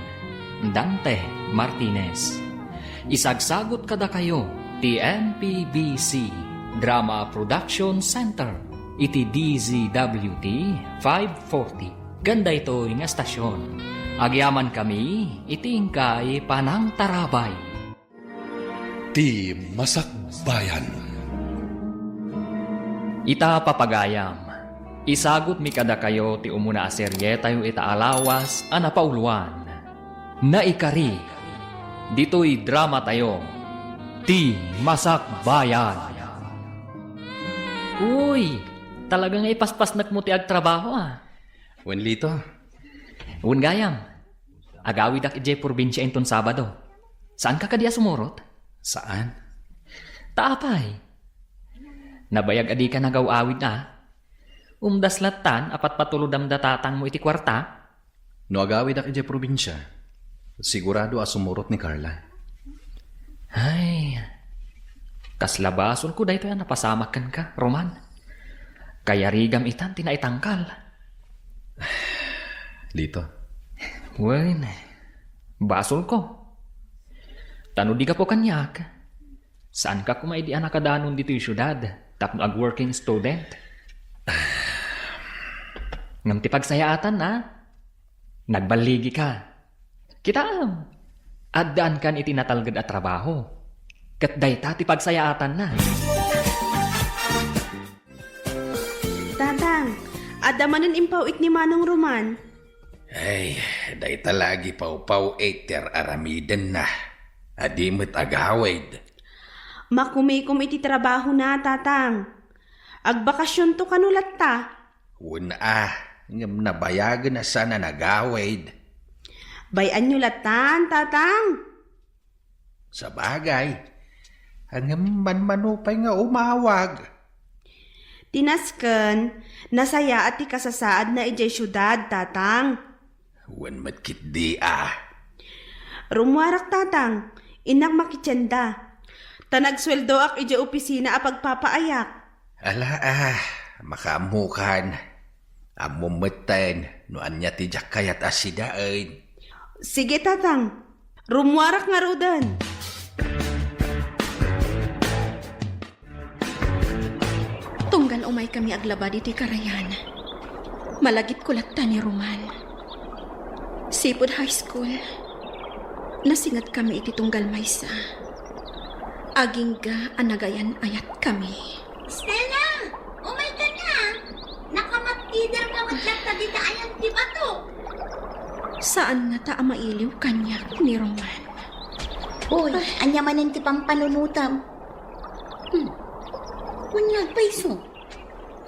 Dante Martinez. Isagsagut kadakayo ti M P B C Drama Production Center iti D Z W T five forty. Ken daytoy nga estasion, agyamankami iti inkay panangtarabay. Ti Masakbayan. Ita, papagayam, isagutmi kadakayo ti umuna a serietayo ita a lawas a napauluan, Naikari. Ditoy dramatayo, Ti Masakbayan. Uy, talaga nga ipaspasnekmo ti agtrabaho, a. Wen, Lito. Wen gayam, agawidak idiay probinsia inton Sabado. Saanka kadi a sumurot? Saan? Ta apay? Nabayag a dika nagaw-awid a? Umdas lattan a patpatulodam da tatangmo iti kuarta? No agawidak idiay probinsia, sigurado a sumurot ni Carla. Ay, kasla basolko daytoy a napasamak kenka, Roman. Kayarigam itan ti naitangkal. Lito. Wen, basolko. Ta no di gapu kaniak, saanka koma idi a nakadanon ditoy siudad tapno ag-working student. Ngem ti pagsayaatan, a? Nagballigika. Kitaem, addaankan iti natalged a trabaho. Ket dayta ti pagsayaatanna. Tatang, adda manen impaw-it ni Manong Roman. Ay, dayta la agipawpaw-it ti ar-aramidenna. A di met agawid. Makumikom iti trabahona, Tatang. Agbakasionto kano latta? Wen a, ngem nabayagen a saan a nagawid. Bay-anyo lattan, Tatang. Sabagay, ngem manmano pay nga umawag. Ti nasken, nasayaat ti kasasaadna idiay siudad, Tatang. Wen met ketdi a. Rummuarak, Tatang. Innak makitienda. Ta nagsueldoak idiay opisina a pagpapaayak. Ala a, makaammokan. Ammom metten no ania ti diak kayat a sidaen. Sige, Tatang. Rummuarak ngaruden. Tunggal umaykami aglaba ditoy karayan, malagipko latta ni Roman. Sipud high school, nasingedkami iti tunggal maysa. Agingga a nagayan-ayatkami. Stella! Umayka na! Nakamatkider ka met latta dita ayan ti bato. Saannata a mailiw kaniak ni Roman. Hoy, ania manen ti pampanunotam? Hmm. Wen nga agpayso.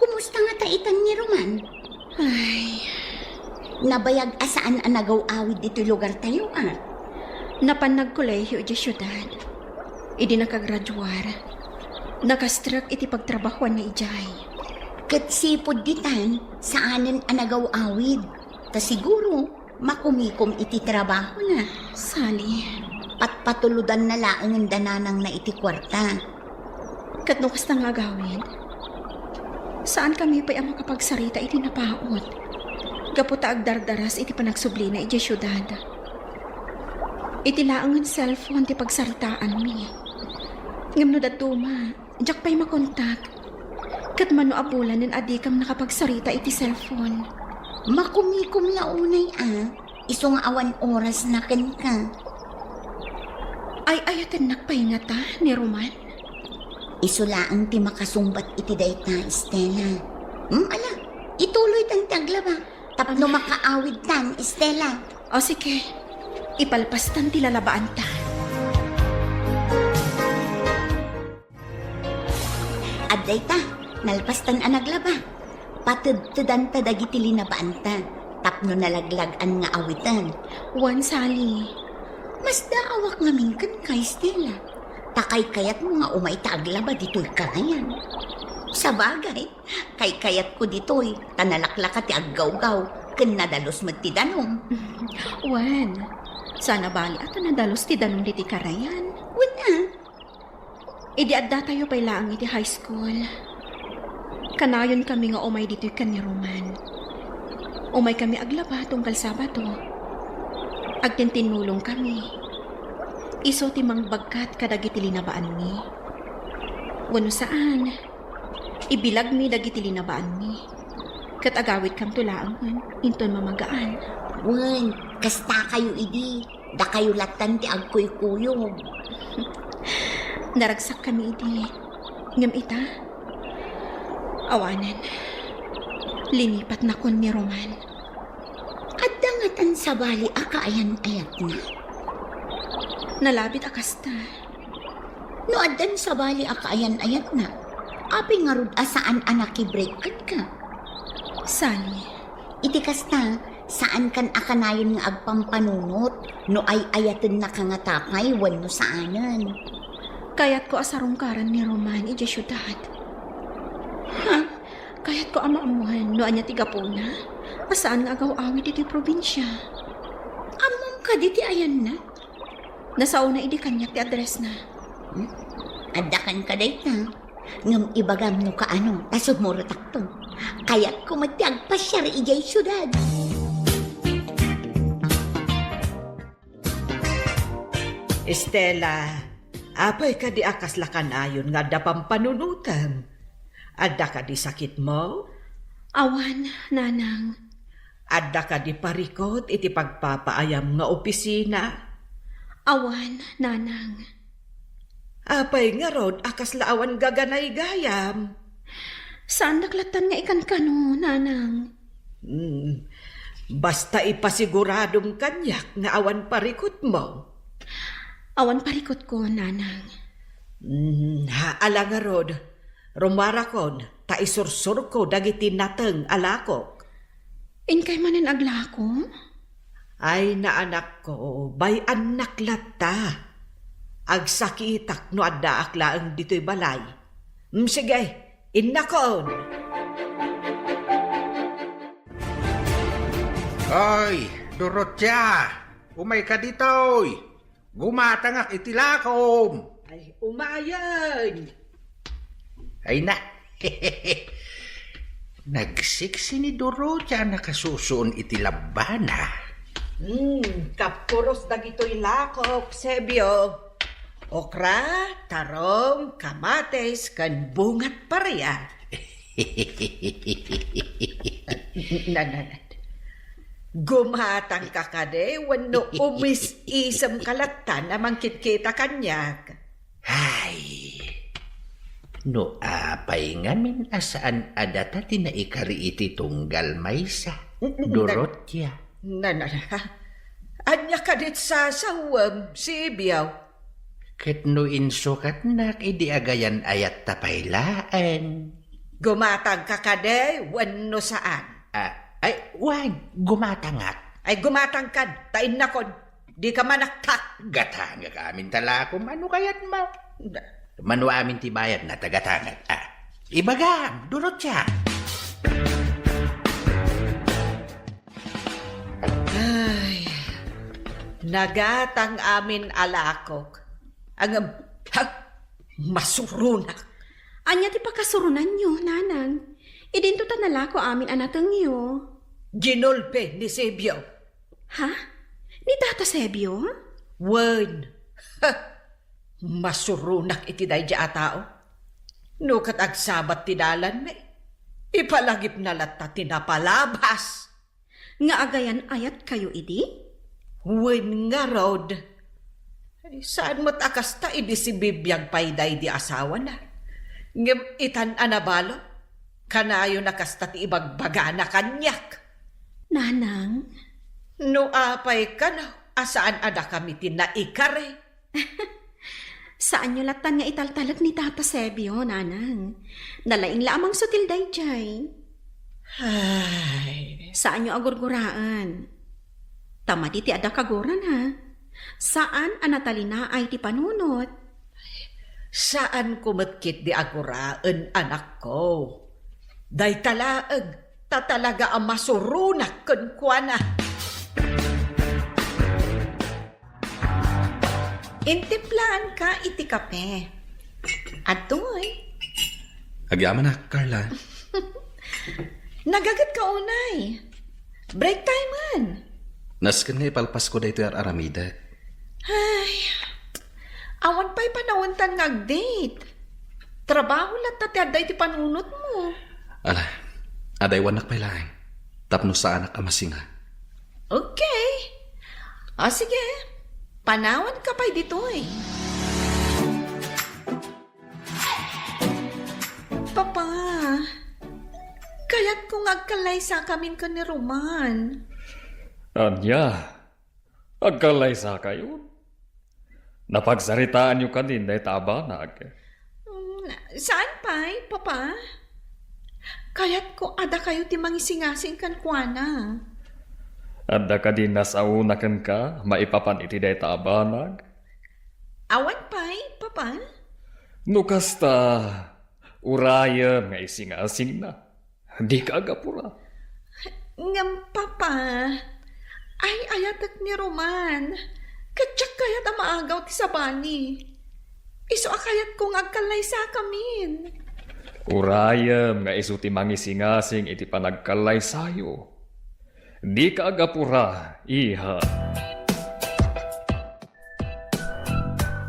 Kumusta ngata itan ni Roman? Ay. Nabayag a saan a nagaw-awid ditoy lugartayo, a? Napan nagkolehiyo idiay siudad. Idi nakagraduar, nakastrek iti pagtrabahuanna idiay. Ket sipud ditan, saanen a nagaw-awid. Ta siguro, makumikom iti trabahona. Sali. Patpatulodanna laengen da nanangna iti kuarta. Ket no kasta nga agawid, saankami pay a makapagsarita iti napaut, gapu ta agdardaras iti panagsublina idiay siudad. Iti laengen cellphone ti pagsaritaanmi. Ngem no dadduma, diak pay makontak. Ket mano a bulanen a dikam nakapagsarita iti cellphone. Makumikom la unay a, isu nga awan orasna kenka. Ay-ayatennak pay ngata ni Roman? Isu laeng ti makasungbat iti dayta, Stella. Hmm, ala, ituloytan ti aglaba. Tapno makaawidtan, Stella. O, sige. Ipalpastan ti lalabaanta. Adda ita, nalpastan a naglaba. Patedtedanta dagiti linabaanta tapno nalaglag-an nga awiten. Wen, Sali. Masdaawak ngamin kenka, Stella. Ta kaykayatmo nga umay ta aglaba ditoy karayan. Sabagay, kaykayatko ditoy, ta nalaklaka ti aggawgaw, ken nadalus met ti danum. Wen, saan a bali a ta nadalus ti danum ditoy karayan. Wen a. Idi addatayo pay laeng iti high school, kanayonkami nga umay ditoy ken ni Roman. Umaykami aglaba tunggal Sabado. Agtintinnulongkami. Isu ti mangbagkat kadagiti linabaanmi. Wenno saan, ibilagmi dagiti linabaanmi. Ket agawidkamto laengen inton mamagaan. Wen, kastakayo idi. Dakayo lattan ti agkuykuyog. Naragsakkami idi. Ngem ita, awanen. Linipatnakon ni Roman. Adda ngatan sabali a kaayan-ayatna? Nalabit a kasta. No addan sabali a kaayan-ayatna, apay ngarud a saan a nakibreak kenka? Sali. Iti kasta, saankan a kanayon nga agpampanunot no ay-ayatennaka ngata pay wenno saanen. Kayatko a sarungkaran ni Roman idiay siudad. Ha? Kayatko a maammoan no ania ti gapuna a saan nga agaw-awid iti probinsia. Ammom kadi ti ayanna? Nasaona idi kaniak ti addressna. Hmm? Adda kenka dayta. Ngem ibagam no kaano, ta sumurotakto. Kayatko met ti agpasiar idiay siudad. Estela, apay kadi a kasla kanayon nga adda pampanunotem? Adda kadi sakitmo? Awan, Nanang. Adda kadi parikut iti pagpapaayam nga opisina? Awan, Nanang. Apay ngarud a kasla awan gaganaygayam? Saandak lattan nga ikankano, Nanang. Hmm. Basta ipasiguradom kaniak nga awan parikutmo. Awan parikutko, Nanang. Hmm, ha, ala ngarud. Rumuarakon, ta isursurko dagiti nateng a lakok. Inkay manen aglako? Ay, naanakko, bay-annak latta. Agsakitak no addaak laeng ditoy balay. Mm, sige, innakon. Ay, Dorotia, umayka ditoy. Gumatangak iti lakom. Ay, umayen! Ay na. Nagsiksi ni Dorotia a nakasusuon iti labbana. Hmm, kappuros dagitoy lakok, Sebio. Okra, tarong, kamatis, ken bungat paria. Na, na, na. Gumatangka kadi wenno umis-isemka latta a mangkitkita kaniak? Ay, No apay ngamin a saan a data ti naikari iti tunggal maysa, N-, n-, Dorotia? Na, na, na. Ania kadit sasawem, Sibio? Ket no insukatnak idi agayan-ayatta pay laeng. Gumatangka kadi wenno saan? Ah, ay, wen, gumatangak. Ay, gumatangkan, ta innakon, dika manaktak. Gatangak amin ta lakom, ano kayatmo? Mano amin ti bayadna, ta gatangak. Ah, ibagam, Dorotia. Ay, nagatang amin a lakok. Ngem, ha, masuronak. Ania ti pakasurunanyo, nanang? Idinto ta nalako amin a natengyo. Ginulpi ni Sebio. Ha? Ni Tata Sebio? Wen. Ha! Masuronak iti daydi a tao. No ket agsabat ti dalanmi, ipalagipna latta ti napalabas. Nga agayan-ayatkayo idi? Wen ngarud. Ay, saan met a kasta idi sibibiag pay daydi asawana. Ngem itan a nabalo, kanayon a kasta ti ibagbagana kaniak. Nanang? No apay kano a saan a dakami ti naikari? Saanyo lattan nga italtalek ni Tata Sebio, nanang. Nalaing la a mangsutil daydiay. Ay. Saanyo a gurguraen. Ta madi ti adda kaguran, ha? Saan a natalinaay ti panunot. Saanko met ketdi a guraen, anakko. Dayta laeng, ta talaga a masuronak kenkuana. Intiplaanka iti kape. Adtoy. Agyamanak, Carla. Nagagetka unay. Break time man. Nasken nga ipalpasko daytoy ar-aramidek. Ay, awan pay panawentan nga ag-date. Trabaho latta ti adda iti panunotmo. Ala, adaywannak pay laeng. Tapno saanak a masinga. Okay. O, sige. Panawanka pay ditoy. Papa, kayatko nga agkallaysakamin ken ni Roman. Ania? Agkallaysakayon? Napagsaritaanyo kadin dayta a banag? Mm, saan pay, Papa? Kayatko a dakayo ti mangisingasing kenkuana. Adda kadi nasaona kenka maipapan iti dayta a banag? Awan pay, Papa. No kasta, urayem nga isingasingna. Dika agapura. Ngem, Papa, ay-ayatek ni Roman. Ket diak kayat a maagaw ti sabali. Isu a kayatko nga agkallaysakamin. Urayem nga isu ti mangisingasing iti panagkallaysayo. Dika agapura, iha.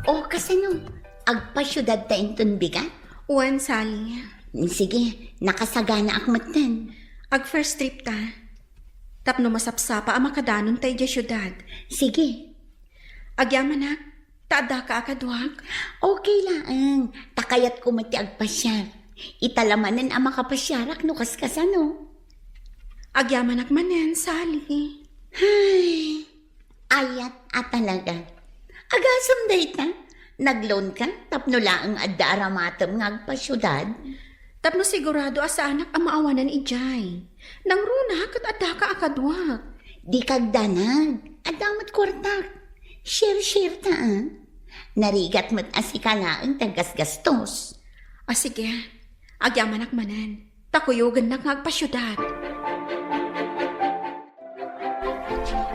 O, kasano? Agpasiudadta inton bigat? Wen, Sally. Sige, nakasaganaak metten. Ag-first trip ta. Tapno masapsapa a makadanonta idiay siudad. Sige. Agyamanak, ta addaka a kaduak? Okay laeng. Ta kayatko met ti agpasiar. Ita la manen a makapasiarak no kaskasano. Agyamanak manen, Sally. Ay. Ayat a talaga. Agasem dayta, nag-loan ka tapno laeng adda aramatem nga agpasiudad? Tapno sigurado a saanak a maawanan idiay. Nangruna ket addaka a kaduak. Dika agdanag, adda met kuartak. Share-share ta, a? Narigat met a sika laeng ti aggasgastos. A, sige. Agyamanak manen. Ta kuyogennak nga agpasiudad.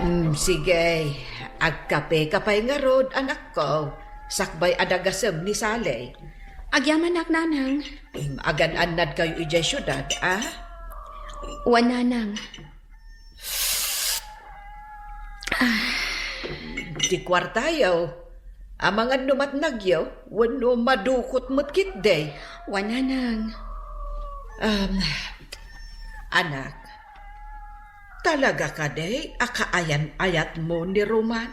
Mm, sige. Agkapeka pay ngarud, anakko. Sakbay a dagasem ni Sally. Agyamanak, Nanang. Mm, agan-annadkayo idiay siudad, a? Wen, Nanang. Ti kuartayo, amangan no matnagyo, wenno madukot met ketdi. Wen, Nanang. Um, anak, talaga kadi a kaayan-ayatmo ni Roman?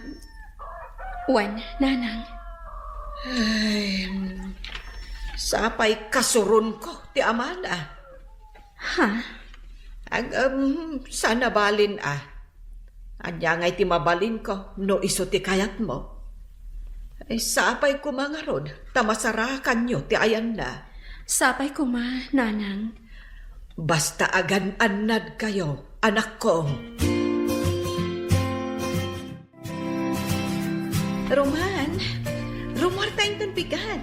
Wen, Nanang. Ay, Sapay kasuronko ti amana. Ha? Ag, um, saan a balin a. Ania ngay ti mabalinko no isu ti kayatmo? Ay, sapay koma ngarud, ta masarakanyo ti ayanna. Sapay koma, nanang. Basta agan-annadkayo, anakko. Roman, rumuarta inton bigat.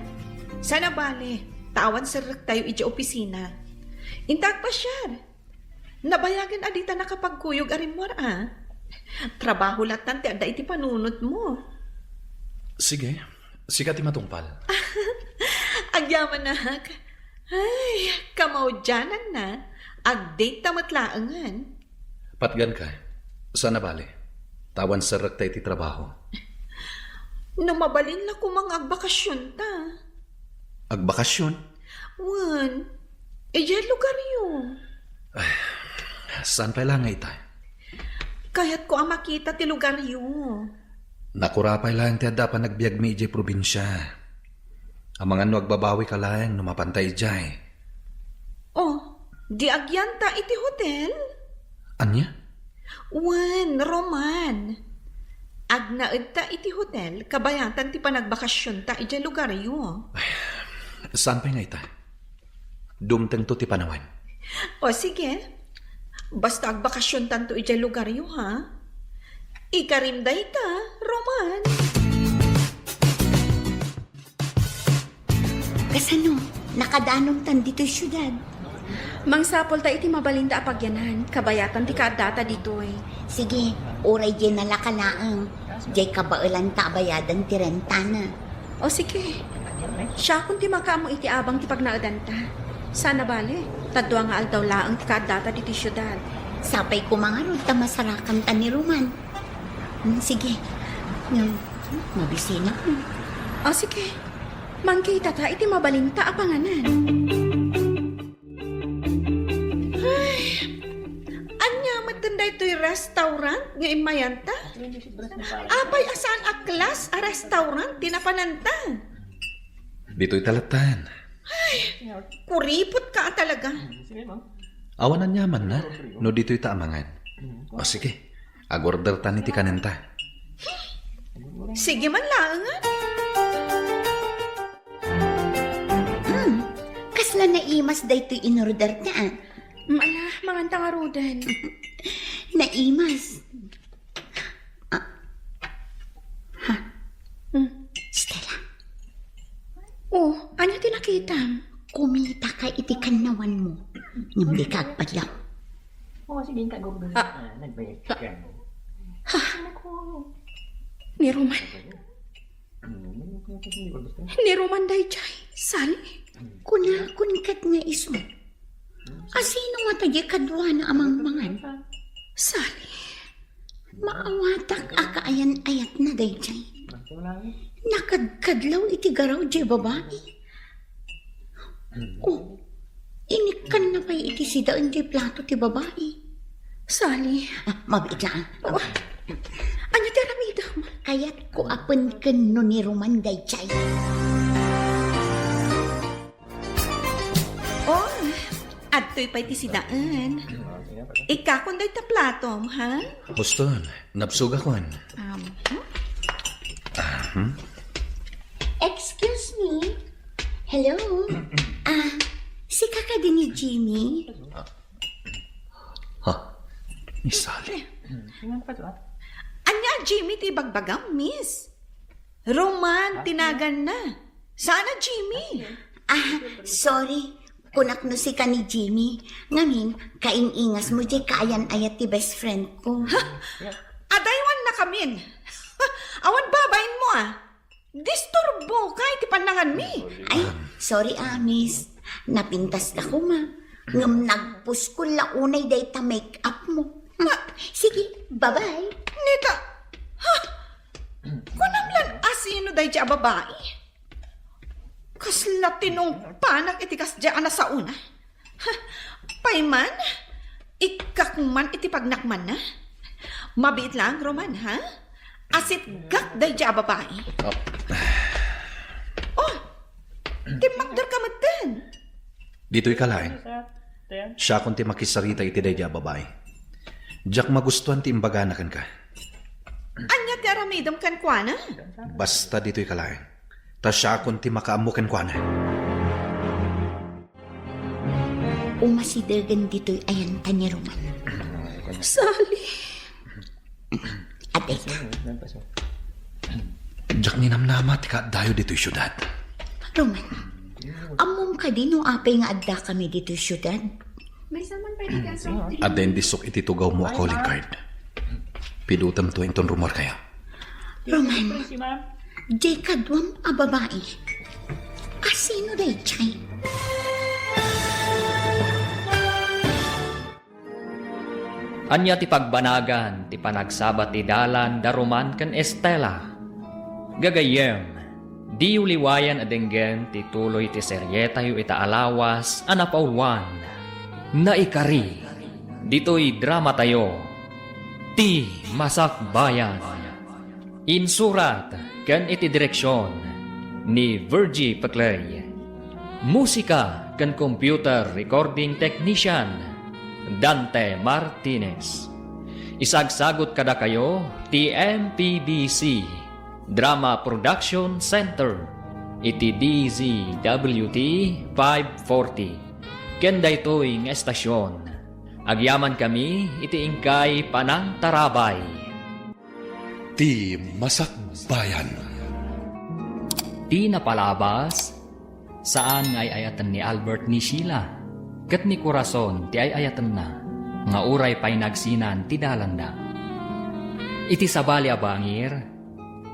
Saan a bale, ta awan serrektayo idiay opisina. Inta agpasiar. Nabayagen a dita nakapagkuyog a rimmuar a. Trabaho lattan ti adda iti panunotmo. Sige, sika ti matungpal. Agyamanak. Ay, kamaudiananna. Agdate ta met laengen. Patganka. Saan a bale. Ta awan serrekta iti trabaho. No mabalin la koma nga agbakasionta. Agbakasion? Wen, idiay lugaryo. Ay, saan pay la nga ita? Kayatko a makita ti lugaryo. Nakurapay laeng ti adda a panagbiagmi idiay probinsia. Amangan no agbabawika laeng no mapanta idiay. Oh, di agyanta iti hotel? Ania? Wen, Roman. Agnaedta iti hotel, kabayatan ti panagbakasionta idiay lugaryo. Ay, saan pay nga ita? Dumtengto ti panawen. O, sige. Basta agbakasiontanto idiay lugaryo, ha? Ikarim dayta, Roman. Kasano? Nakadanontan ditoy siudad? Mangsapulta iti mabalinda a pagyanan, kabayatan ti kaaddata ditoy. Sige, uray diay nalaka laeng. Diay kabaelanta a bayadan ti rentana. O sige, siakon ti makaammo iti abang ti pagnaedanta. Saan a bale, ta dua nga aldaw laeng ti kaaddata ditoy siudad. Sapay koma ngarud ta masarakanta ni Roman. Hmm, sige. Ngem, mabisina. O sige, mangkitata iti mabalinta a panganan. Ay, ania metten daytoy restaurant nga immayanta? Apay a saan a class a restaurant ti napananta? Ditoy ta lattan. Ay, kuripotka a talaga. Awan aniamanna no ditoy ta amangan. O sige, agordertan iti kanenta. Sige man laengen. Hmm, kasla naimas daytoy inorderta, a? Ala, manganta ngaruden. Naimas. Ah. Ha? Hmm. Stella. Oh, ania ti nakitam? Kumitaka iti kannawanmo. Ngem dika agpadlaw. Oo, sige, ka, gurgurita. Ah. Ah, nagbayad ka. Ha? Ni Roman. Ni Roman daydiay, Sally. Kunakon ket nga isu. Asino ngata diay kaduana a mangmangan? Sally. Maawatak a kaayan-ayatna daydiay. Nakadkadlaw iti garaw diay babai. Oh, inikkanna pay iti sidaen diay plato ti babai. Sally. Ah, mabiit laeng. Oh. Ania ti aramidem? Kayatko a penken no ni Roman daydiay. Oh, adtoy pay ti sidaen. Ikkakon dayta platom, ha? Huston, nabsogakon. Um, hmm? Ah, hmm? Excuse me. Hello? Ah, sika kadi ni Jimmy? Ha? Ni Sally? Ania, Jimmy, ti ibagbagam, miss? Roman ti naganna. Saan a Jimmy? Ah, sorry. Kunak no sika ni Jimmy. Ngamin, kaing-ingasmo diay kaayan-ayat ti best friend ko. Ha? Adaywannakamin. Awan babainmo, a. Disturboka iti pannanganmi. Ay, sorry, a, miss. Napintaska koma. Ngem nagpuskol la unay dayta make-upmo. Sige, bye-bye. Nita, ha? Kunam lan asino daydiay a babai? Kasla tinungpanak iti kasdiay a nasaona. Ha, pay man, ikkak man iti pagnakmanna. Mabiit laeng, Roman, ha? Asitgak daydiay a babai. Oh. Oh, Timmakderka metten. Ditoy ka laeng. Siakon ti makisarita iti daydi a babai. Diak magustuan ti imbagana kenka. Ania ti aramidem kenkuana? Basta ditoy ka laeng. Ta siakon ti makaammo kenkuana. Umasidegen ditoy ayanta ni Roman. Sally. Adda ita. Diak ninamnama ti kaaddayo ditoy siudad. Roman, ammom kadi no apay nga addakami ditoy siudad? Adda indisok iti tugawmo a calling card. Pidutemto inton rumuarkayo. Roman, diay kaduam a babai. Asino daydiay? Ania ti pagbanagan ti panagsabat ti dalan da Roman ken Estela? Gagayyem, diyo liwayan a denggen ti tuloy ti serietayo ita a lawas a napauluan, Naikari, ditoy dramatayo, Ti Masakbayan. Insurat ken iti direksion ni Virgie Peclay. Musika ken computer recording technician, Dante Martinez. Isagsagut kadakayo ti M P B C Drama Production Center iti D Z W T five forty. Ken daytoy nga estasion, agyamankami iti inkay panangtarabay. Ti Masakbayan. Ti napalabas, saan nga ay-ayaten ni Albert ni Sheila, ket ni Corazon ti ay-ayatenna, nga uray pay nagsinan ti dalanda. Iti sabali a bangir,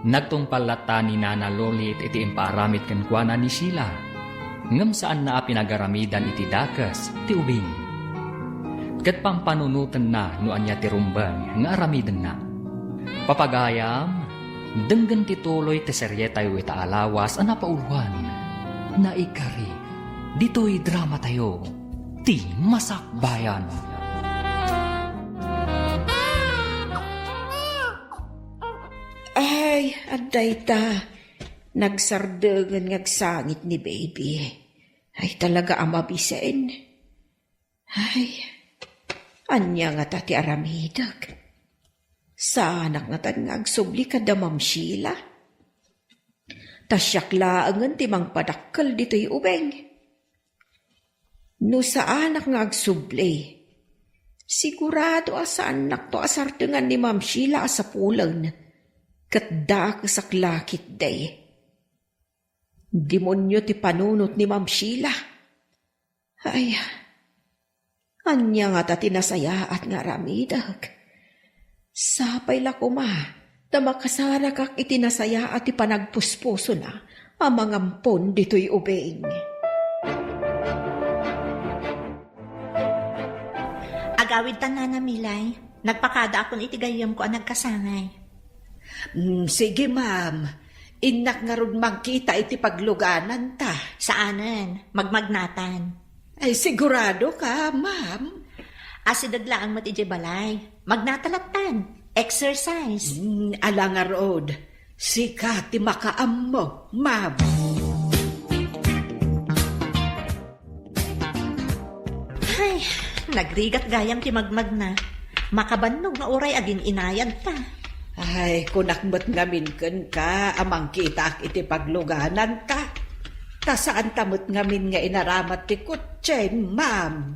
nagtungpal latta ni Nana Lolit iti impaaramid kenkuana ni Sheila. Ngem saanna a pinagaramidan iti dakes ti ubing. Ket pampanunotenna no ania ti rumbeng nga aramidenna. Papagayam, denggen ti tuloy ti serietayo ita a lawas a napauluan, Naikari, ditoy dramatayo, Ti Masakbayan. Ay, adda ita. Nagsardengen nga agsangit ni baby. Ay, talaga a mabisen. Ay, ania ngata ti aramidek? Saanak ngatan nga agsubli kada Ma'am Sheila? Ta siak laengen ti mangpadakkel ditoy ubing. No saanak nga agsubli, sigurado a saannakto a sardengan ni Ma'am Sheila a sapulen, ket dakesak la ketdi. Demonio ti panunot ni Ma'am Sheila. Ay, ania ngata ti nasayaat nga aramidek? Sapay la koma ta makasarakak iti nasayaat ti panagpuspusona a mangampon ditoy ubing. Agawidtan, Nana Milay. Nagpakadaakon iti gayyemko a nagkasangay. Mm, sige, ma'am. Innak ngarud mangkita iti paglugananta. Saanen, magmagnatan. Ay, sigurado ka, ma'am? Asideg laeng met idiay balay. Magnata lattan. Exercise. Mm, ala ngarud. Sika ti makaammo, ma'am. Ay, nagrigat gayam ti magmagna. Makabannog nga uray agin-inayadta. Ay, kunak met ngamin kenka a mangkitaak iti paglugananta. Ta saanta met ngamin nga inaramat ti kotsen, ma'am.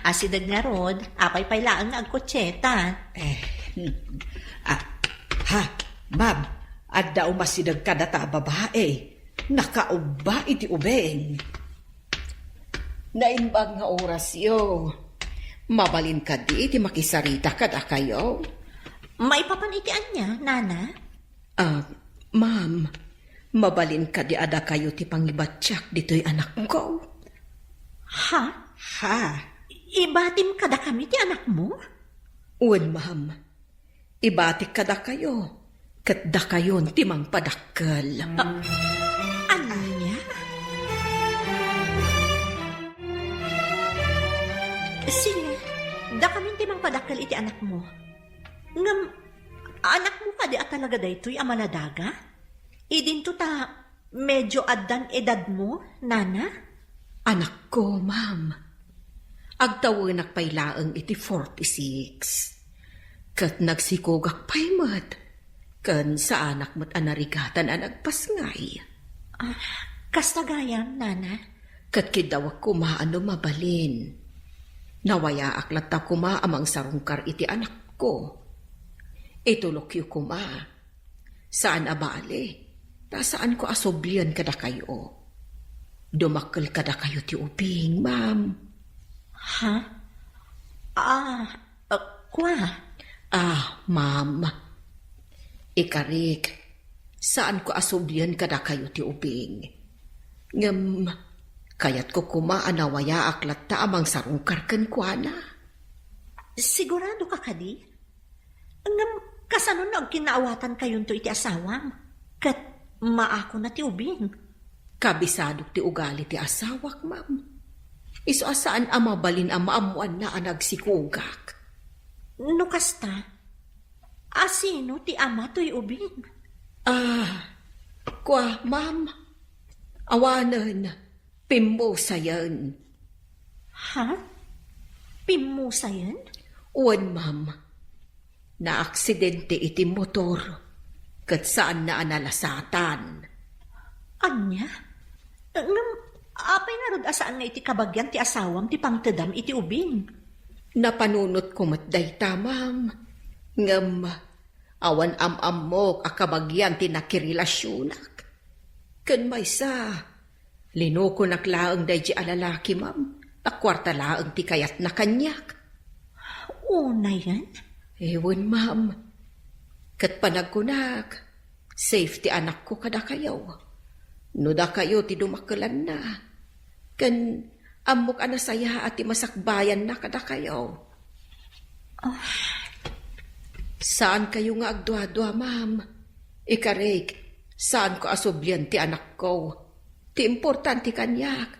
Asideg ngarud, apay pay laeng nga agkotseta. Eh, hmm. Ah, ha, ma'am, adda umasideg kadata a babae. Nakaubba iti ubing. Naimbag nga orasyo. Mabalin kadi ti makisarita kadakayo? Maipapan iti ania, Nana? Ah, ma'am, mabalin kadi a dakayo ti pangibatiak ditoy anakko? Ha? Ha? Ibatim kadakami ti anakmo? Wen, ma'am. Ibatik kadakayo, ket dakayon ti mangpadakkel. Ah, ania? Sige, dakamin ti mangpadakkel iti anakmo. Ngem, anakmo kadi a talaga daytoy a maladaga? Idinto ta Medyo addan edadmo, nana? Anakko, ma'am. Agtawenak pay laeng iti forty-six. Ket nagsikogak pay met. Ken saanak met a narigatan a nagpasngay. Ah, kasta gayam, nana? Ket kiddawek koma a no mabalin. Nawayaak latta koma a mangsarungkar iti anakko. Itulokyo koma. Saan a bale, ta saanko a sublian kadakayo. Dumakkel kadakayo ti ubing, ma'am. Ha? Ah, ah, kua? Ah, ma'am. Ikarik, saanko a sublian kadakayo ti ubing. Ngem, kayatko koma a nawayaak latta a mangsarungkar kenkuana. Sigurado ka kadi? Ngem kasano no agkinnaawatankayonto iti asawam? Ket maakona ti ubing. Kabisadok ti ugali ti asawak, ma'am. Isu a saan a mabalin a maammoanna a nagsikogak. No kasta, a sino ti ama toy ubing? Ah, kua, ma'am. Awanen, pimmusayen. Ha? Pimmusayen? Wen, ma'am. Naaksidente iti motor, ket saanna a nalasatan. Ania? Ngem, apay ngarud a saan nga iti kabagian ti asawam ti pangtedam iti ubing? Napanunotko met dayta, ma'am. Ngem, awan am-ammok a kabagian ti nakirelasionak. Ken maysa, linukonak laeng daydi a lalaki, ma'am. Akuarta laeng ti kayatna kaniak. Unayen? Ewen, ma'am. Ket panagkunak, safe ti anakko kadakayo. No dakayo ti dumakkelanna. Ken ammok a nasayaat ti masakbayanna kadakayo. Ah. Saankayo nga agduadua, ma'am. Ikarik, saanko a sublian ti anakko. Ti importante kaniak,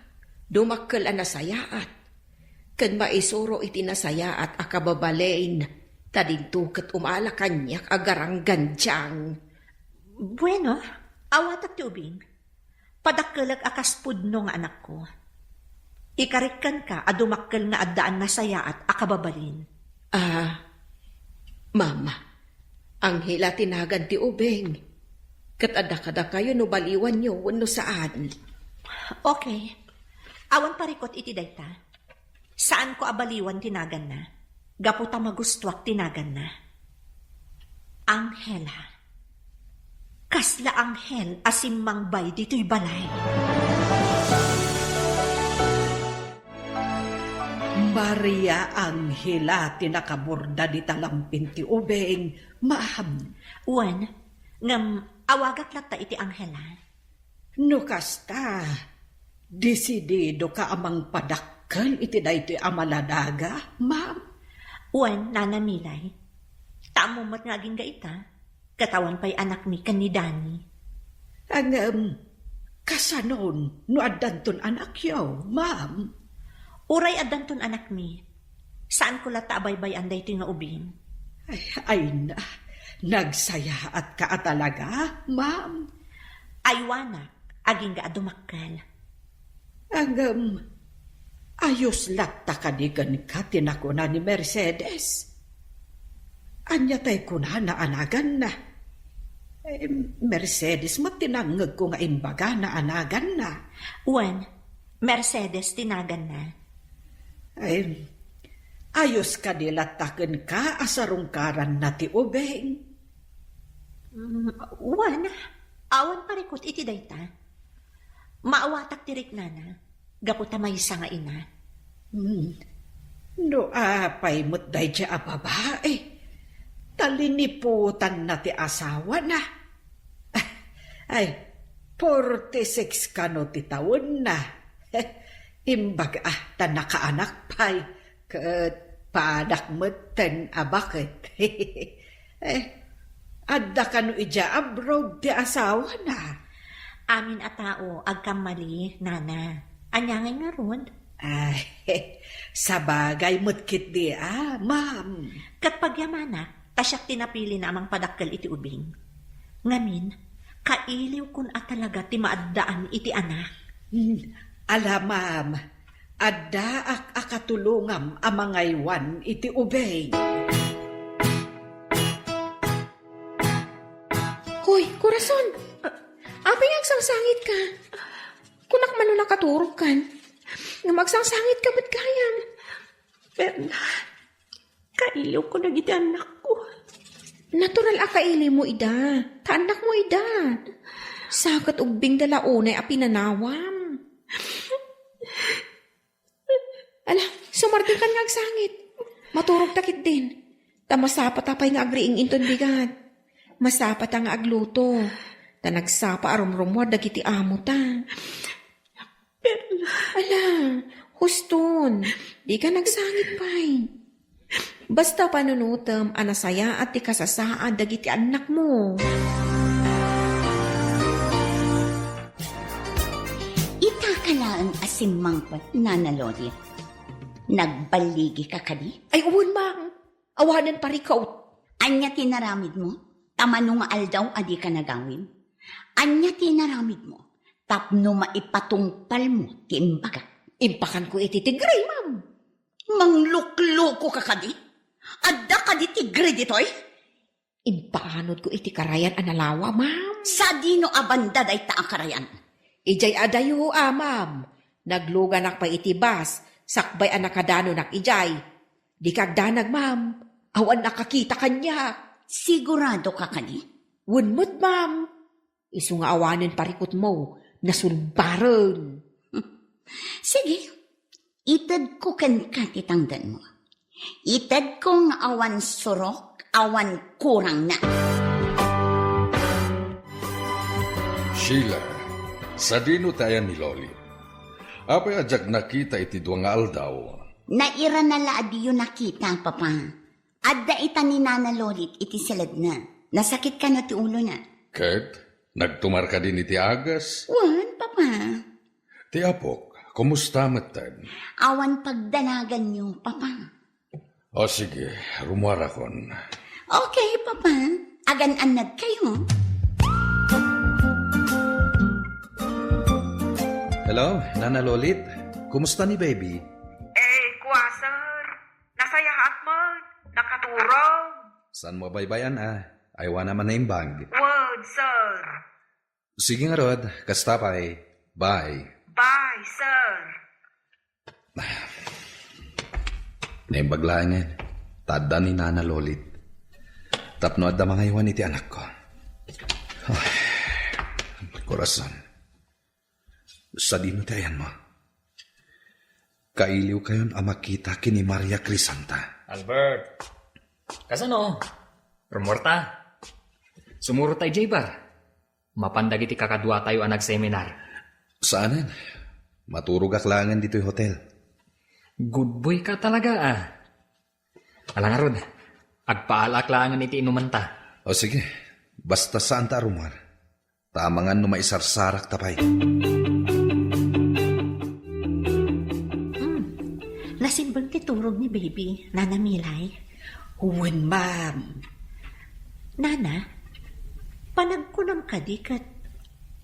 dumakkel a nasayaat. Ken maisuro iti nasayaat a kababalin, ta dinto ket umala kaniak a garanggandiang. Bueno, awatak ti ubing. Padakkelek a kas pudno nga anakko. Ikarik kenka a dumakkel nga addaan nasayaat a kababalin. Ah, Mama, Angela ti nagan ti ubing. Ket adda kadakayo no baliwanyo wenno saan. Okay. Awan parikut iti dayta. Saanko a baliwan ti naganna, gapu ta magustuak ti naganna. Angela. Kasla anghel a simmangbay ditoy balay. Maria Angela ti nakaburda dita lampin ti ubing, ma'am. Wen, ngem awagak latta iti anghela. No kasta, desididoka a mangpadakkel iti daytoy a maladaga, ma'am? Wen, Nana Milay. Ta ammom met nga agingga ita, ket awan pay anakmi ken ni Danny. Ngem, kasanon no addanton anakyo, ma'am? Uray addanton anakmi, saanko latta a baybay-an daytoy nga ubing. Ay, ay na, nagsayaatka a talaga, ma'am? Aywanak, agingga a dumakkel. Ngem, ayos latta kadi kenka ti nakuna ni Mercedes? Ania tay kunana a naganna? Eh, Mercedes met ti nangngegko nga imbagana a naganna. Wen, Mercedes ti naganna. Ay, ayos kadi latta kenka a sarungkaranna ti ubing? Mm, wen, awan parikut iti dayta. Maawatak ti riknana, gapu ta maysa nga ina. Hmm. No apay met daydi a babai, ta liniputanna ti asawana. Ay, forty-six kano ti tawenna. Imbag a ta nakaanak pay, ket padak metten a baket. Eh, adda kano idiay abroad ti asawana? Amin a tao agkammali, nana. Ania ngay ngarud? Ay, sabagay met ketdi a, ma'am. Ket pagyamanak, ta siak ti napilina a mangpadakkel iti ubing. Ngamin, Kailiwkon a talaga ti maaddaan iti anak. Hmm, ala, ma'am, addaak a katulongam a mangaywan iti ubing. Hoy, Corazon! Apay nga agsangsangit ka? Kunak man no nakaturog kan. Ngem agsangsangit ka met gayam. Berna, kailiwko dagiti annakko. Natural a kailiwmo ida. Ta annakmo ida. Sa ket ubbingda la unay a pinanawam. Ala, sumardengkan nga agsangit. Maturogta ketdin. Ta masapata pay nga agriing inton bigat. Masapata nga agluto. Ta nagsapa a rumrumuar dagiti amota. Perla. Ala, huston. Dika agsangit pay. Basta panunotem a nasayaat ti kasasaad dagiti annakmo. Itaka laeng a simmangpet, Nana Lolit. Nagballigika kadi? Ay, wen, ma'am. Awanen parikut. Ania ti naramidmo? Ta mano nga aldaw a dika nagawid? Ania ti naramidmo tapno maipatungpalmo ti imbagak? Impakanko iti tigre, ma'am. Mangluklokoka kadi? Adda kadi tigre ditoy? Impaanodko iti karayan a nalawa, ma'am. Sadino a banda dayta a karayan? Idiay adayo, a, ma'am. Nagluganak pay iti bus, sakbay a nakadanonak idiay. Dika agdanag, ma'am. Awan nakakita kaniak. Siguradoka kadi? Wen met, ma'am. Isu nga awanen parikutmo, nasulbaren. Sige, itedko kenka ti tangdanmo. Itedko nga awan surok, awan kurangna. Sheila, sadino ti ayan ni Lolit? Apay a diak nakita iti dua nga aldaw? Nairana la a diyo nakita, Papa. Adda ita ni Nana Lolit iti siledna. Nasakit kano ti ulona. Ket nagtumar kadin iti agas? Wen, Papa. Ti apok, kumusta metten? Awan pagdanaganyo, Papa. O sige, rumuarakon. Okay, Papa. Agan-annad kayo. Hello, Nana Lolit. Kumusta ni baby? Eh, kua, sir. Nasayaat man. Nakaturog. Saan mo baybay-an, a? Aywana man naimbag. Word, sir. Sige ngarud, kasta pay. Bye. Bye, sir. Naimbag laengen, ta adda ni Nana Lolit. Tapno adda mangaywan iti anakko. Ay, korason. Sadino ti ayanmo? Kailiwkayon a makita ken ni Maria Crisanta. Albert! Kasano? Rumuarta? Sumurot ta idiay bar. Mapan dagiti kakaduatayo a nagseminar. Saanen. Maturogak laengen ditoy hotel. Good boy ka talaga, a. Ala ngarud, agpaalaak laengen iti inumanta. O sige, basta saanta a rumuar. Ta amangan no maisarsarakta pay. Hmm. Nasimbeng ti turog ni baby, Nana Milay. Wen, ma'am. Nana, panagkunam kadi ket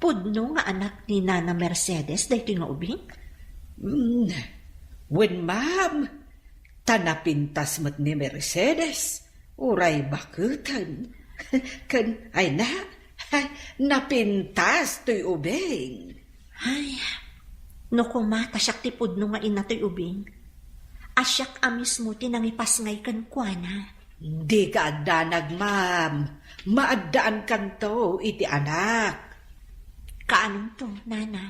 pudno nga anak ni Nana Mercedes daytoy nga ubing? Hmm. Wen, ma'am. Ta napintas met ni Mercedes. Uray baketen. Ken, ay na, ay, napintas toy ubing. Ay, no koma ta siak ti pudno nga ina toy ubing, a siak a mismo ti nangipasngay kenkuana. Dika agdanag, ma'am. Maaddaankanto iti anak. Kaanonto, Nana?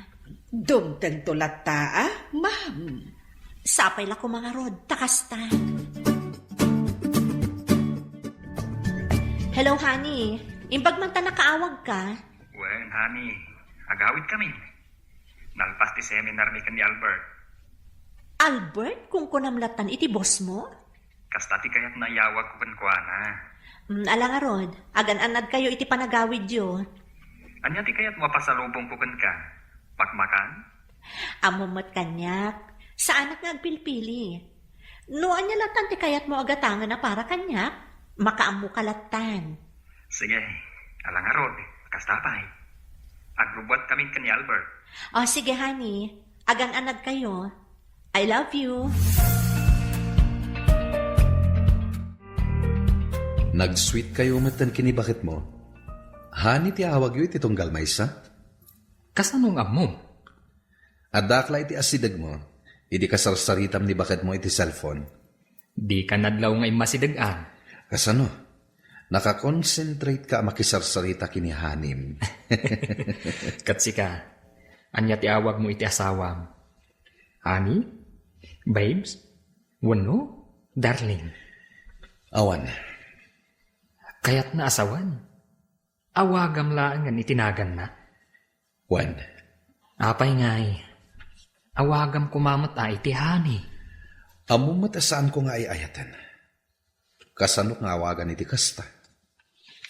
Dumtengto latta, a, ma'am. Sapay la koma ngarud, ta kasta. Hello, honey. Imbag man ta nakaawagka? Wen, honey. Agawidkami. Nalpas ti seminar mi ken ni Albert. Albert, kunkunam lattan iti boss mo? Kasta ti kayat nga iyawagko kenkuana. Mm, ala ngarud, agan-annadkayo iti panagawidyo. Ania ti kayatmo a pasalubongko kenka? Makmakan? Ammom met kaniak, saanak nga agpilpili. No ania lattan ti kayatmo a gatangen a para kaniak, makaammoka lattan. Sige, ala ngarud, kasta pay. Agrubbuat kami ken ni Albert. O, sige, honey. Agan-anad kayo. I love you. Nag-sweet kayo metten ken ni baketmo. Honey ti awagyo iti tunggal maysa? Kasano nga ammom? Addaak la iti asidegmo, idi kasarsaritam ni baketmo iti cellphone. Dika nadlaw nga immasideg-an. Kasano? Nakakonsentrate ka a makisarsarita ken ni honey-m. Ket sika, ania ti awagmo iti asawam? Honey? Babes? Wenno darling? Awan. Kayatna a sawen? Awagam laengen iti naganna. Wen. Apay ngay, awagam koma met a iti honey. Ammom met a saanko nga ay-ayaten. Kasano nga awagan iti kasta?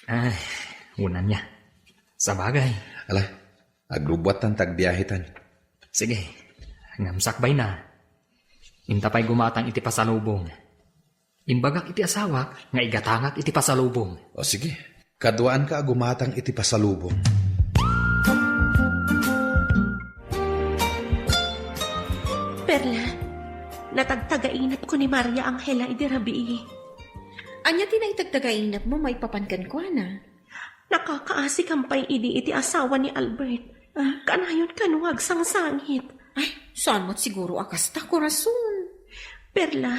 Ay, unanna. Sabagay. Ala, agrubbuattan ta agbiahetan. Sige, ngem sakbayna. Inta pay gumatang iti pasalubong. Imbagak iti asawak nga igatangak iti pasalubong. O sige, kaduaanka a gumatang iti pasalubong. Perla, natagtagainepko ni Maria Angela idi rabii. Ania ti naitagtagainepmo maipapan kenkuana? Nakakaasikam pay idi iti asawa ni Albert. Ah? Kanayon kano nga agsangsangit. Ay, saan met siguro a kasta, korason. Perla,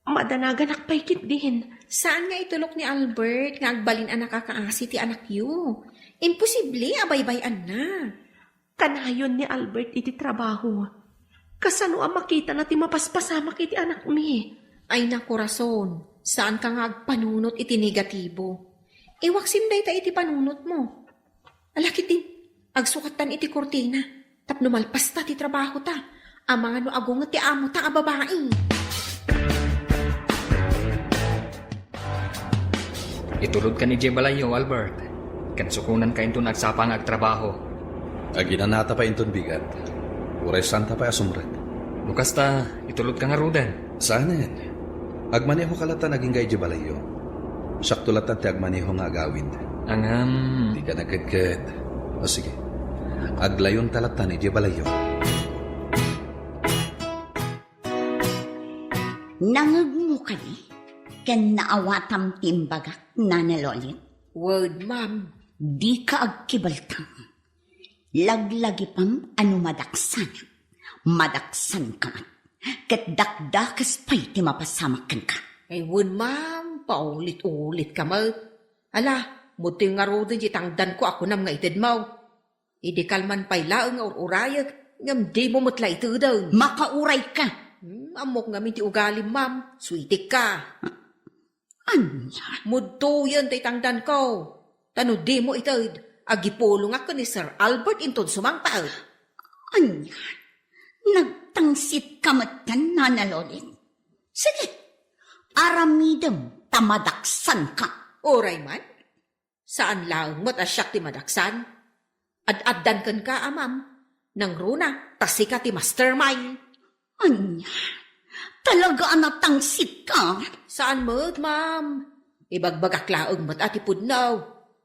madanaganak pay ketdin. Saan nga itulok ni Albert nga agbalin a nakakaasi ti anakyo? Imposible a baybay-anna. Kanayon ni Albert iti trabaho. Kasano a makitana ti mapaspasamak iti anakmi? Ay, nakorason, saanka nga agpanunot iti negatibo. Iwaksim dayta iti panunotmo. Ala ketdin, agsukattan iti kurtina tapno malpasta ti trabahota. Amangan no agunget ti amota a babai. Itulodkan idiay balayyo, Albert. Ken sukonanka inton agsapa nga agtrabaho. Aginanata pay inton bigat. Uray saanta pay a sumrek. No kasta, itulodka ngaruden. Saanen. Agmanehoka lattan agingga idiay balayyo. Siakto lattan ti agmaneho nga agawid. Ngem. Dika nagkedked. O sige. Aglayonta lattan idiay balayyo. Nangngegmo kadi ken naawatam ti imbagak, Nana Lolit? Wen, ma'am. Dika agkibaltang. Laglagipem a no madaksanak, madaksanka met. Ket dakdakes pay ti mapasamak kenka. Ay, wen, ma'am, paulit-ulitka met. Ala, mudtoy ngaruden diay tangdanko a kunam nga itedmo. Idi kalman pay laeng nga ur-urayek, ngem dimo met la iteden. Makaurayka. Hmm, ammok ngamin ti ugalim, ma'am. Suitikka. Ania? Mudtoyen tay tangdanko. Ta no dimo ited, agipulongak ken ni Sir Albert inton sumangpet. Ania? Nagtangsitka metten, Nana Lolit? Sige, aramidem ta madaksanka. Uray man. Saan laeng met a siak ti madaksan. Ad-addan kenka, a, ma'am. Nangruna, ta sika ti mastermind. Ania? Talaga a natangsitka? Saan met, ma'am. Ibagbagak laeng met a ti pudno.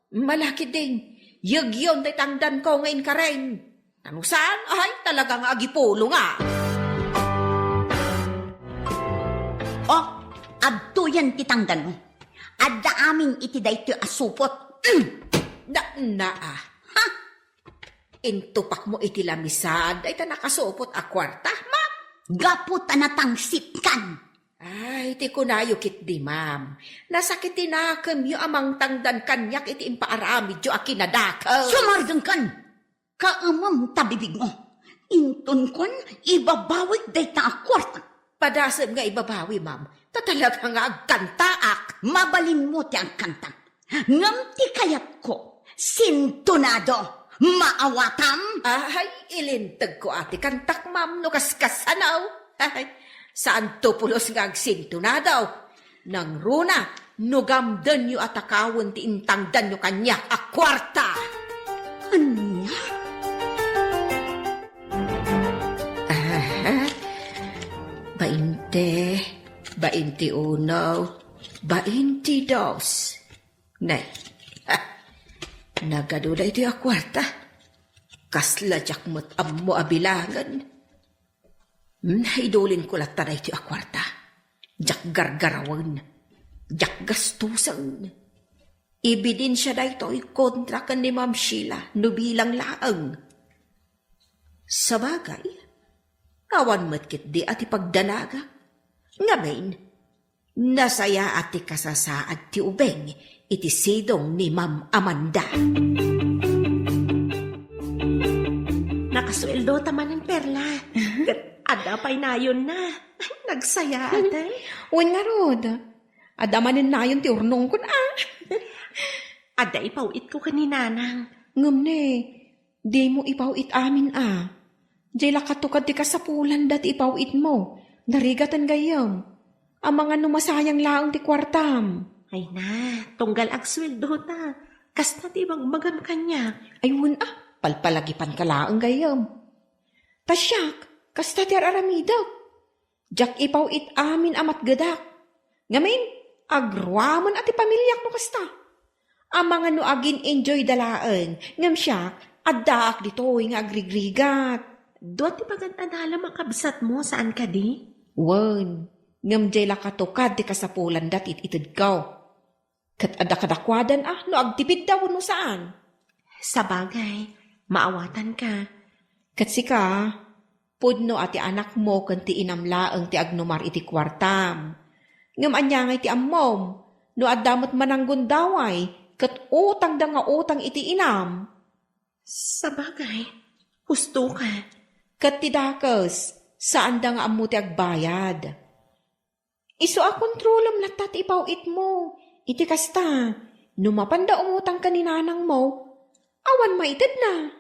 Ala ketdin, yegyon tay tangdanko nga inkareng. Ta no saan, ay, talaga nga agipulongak. O, adtoyen ti tangdanmo. Adda amin iti daytoy a supot. Mm. Da, naa. Ha? Intupakmo iti lamisaan dayta nakasupot a kuarta, ma'am? Gapu ta natangsitkan. Ay, ti kunayo ketdi, ma'am. Nasakit ti nakemyo a mangtangdan kaniak iti impaaramidyo a kinadakes. Sumardengkan! Kaemem ta bibigmo. Inton kuan, ibabawik dayta a kuarta. Padasem nga ibabawi, ma'am. Ta talaga nga agkantaak. Mabalinmo ti agkanta. Ngem ti kayatko, sintonado, maawatam? Ay, ilintegko a ti kantak, ma'am, no kaskasano. Ay, saanto pulos nga agsintonado. Nangruna, no gamdenyo a takawen ti intangdanyo kaniak a kuarta. Ania? Aha. Bainte, bainte uno, bainte dos. Nay, ha, nagadu daytoy a kuarta. Kasla diak met ammo a bilangen. Naidulinko latta daytoy a kuarta. Diak gargarawen. Diak gastusen. Ebidensia daytoy kontra ken ni Ma'am Sheila no bilang laeng. Sabagay, awan met ketdi a ti pagdanagak. Ngamin, nasayaat ti kasasaad ti ubing iti sidong ni Ma'am Amanda. Nakasueldo ta manen, Perla. Ket adda pay nayonna. Nagsayaat, eh. Wen ngarud, adda manen nayon ti urnongkon, a. Adda ipaw-itko ken ni Nanang. Ngem ne, dimo ipaw-it amin, a. Diay la katukad ti kasapulanda ti ipaw-itmo. Narigaten gayyem. Amangan no masayang laeng ti kuartam. Ay na, tunggal agsueldo ta. Kasta ti ibagmagam kaniak. Ay, wen a, palpalagipan ka laeng gayyem. Ta siak, kasta ti ar-aramidek. Diak ipaw-it amin a matgedak. Ngamin, agruamen a ti pamiliak no kasta. Amangan no agin-enjoy da laeng, ngem siak, addaak ditoy nga agrigrigat. Dua ti pagad-adalem a kabsatmo, saan kadi? Wen, ngem diay la katukad ti kasapulanda ti it-itedko. Ket adda kadakuadan a no agtipidda wenno saan. Sabagay, maawatanka. Ket sika, pudno a ti anakmo ken ti inam laeng ti agnumar iti kuartam. Ngem ania ngay ti ammom, no adda met mananggundaway ket utangda nga utang iti inam? Sabagay, husto ka. Ket ti dakes, saanda nga ammo ti agbayad. Isu a kontrolem latta ti ipaw-itmo. Iti kasta, no mapanda umutang ken ni nanangmo, awan maitedna.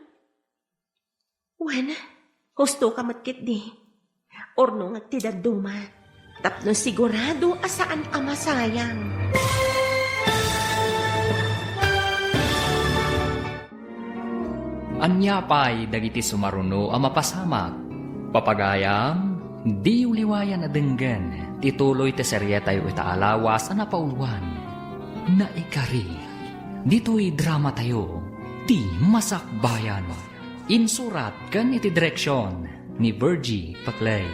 Wen, husto ka met ketdi. Urnongek ti dadduma, tapno sigurado a saan a masayang. Ania pay dagiti sumaruno a mapasamak? Papagayam, diyo liwayan a denggen ti tuloy ti serietayo ita a lawas a napauluan, Naikari. Ditoy dramatayo, Ti Masakbayan. Insurat ken iti direksion ni Virgie Paclay.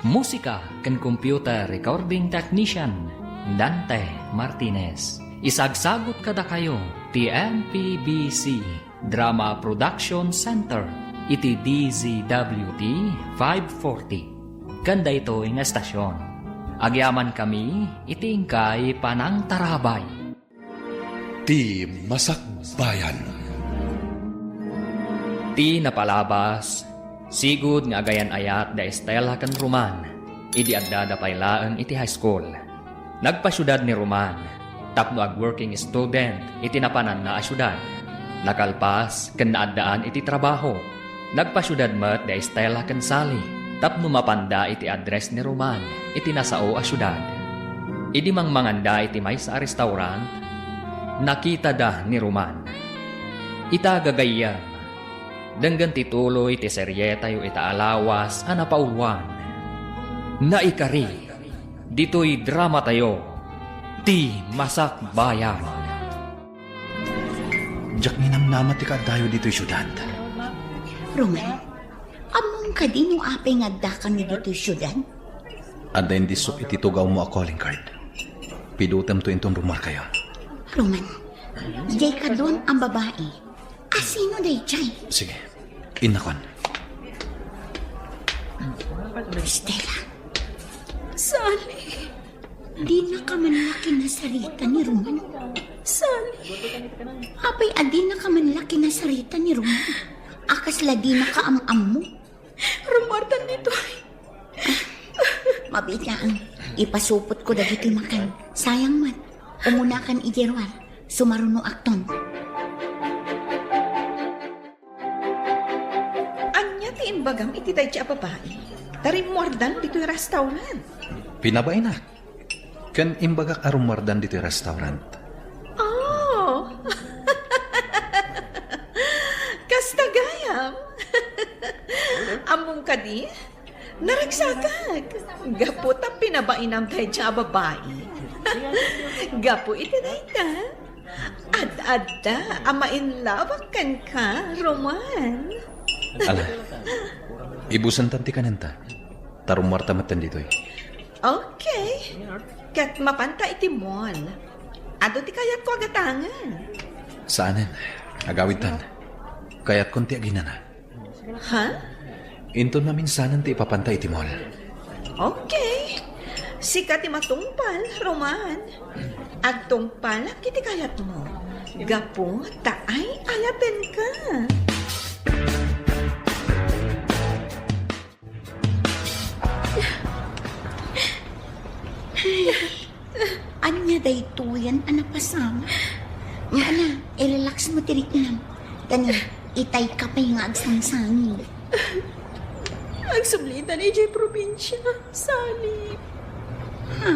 Musika ken computer recording technician, Dante Martinez. Isagsagut kadakayo ti M P B C Drama Production Center iti D Z W T five forty. Ken daytoy nga estasion, agyamankami iti inkay panangtarabay. Ti Masakbayan. Ti napalabas, sigud nga agayan-ayat da Estela ken Roman, idi addada pay laeng iti high school. Nagpasiudad ni Roman tapno ag-working student iti napananna a siudad. Nakalpas ken naaddaan iti trabaho. Nagpasiudad met da Estela ken Sally tapno mapanda iti address ni Roman iti nasao a siudad. Idi mangmanganda iti maysa a restaurant, nakitada ni Roman. Ita gagayyem, denggen ti tuloy ti serietayo ita a lawas a napauluan, Naikari. Ditoy dramatayo, Ti Masakbayan. Diak ninamnama ti kaaddayo ditoy siudad. Roman, ammom kadi no apay nga addakami ditoy siudad? Adda indissok iti tugawmo a calling card. Pidutemto inton rummuarkayo. Roman, diay kaduam a babai. Asino daydiay? Sige, innakon. Estela. Sally. Dinaka man la kinasarita ni Roman. Sally. Apay a dinaka man la kinasarita ni Roman? A kasla dinaka am-ammo? Rummuardan ditoy. Mabiit laeng. Ipasupotko dagitoy makan. Sayang met. Umunakan idiay ruar. Sumarunoakton. Ania ti imbagam iti daydiay a babai? Ta rimmuardan ditoy restaurant. Pinabainak. Ken imbagak a rummuardan ditoy restaurant. Oh! Kasta gayam. Ammom kadi? Naragsakak. Gapu ta pinabainam daydiay a babai. Gapu iti dayta, ad-adda a ma-in love-ak kenka, Roman. Ala, ibusentan ti kanenta. Ta rummuarta metten ditoy. Okay. Ket mapanta iti mall. Adu ti kayatko a gatangen. Saanen. Agawidtan. Kayatkon ti aginana. Ha? Inton maminsanen ti ipapanta iti mall. Okay. Sika ti matungpal, Roman. Agtungpalak iti kayatmo. Gapu ta ay-ayatenka. Ania daytoyen a napasamak? Ana, i-relax mo ti riknam. Tani, itay ka pay nga agsangsangi. Agsublitan idiay probinsia, Sally. Ha?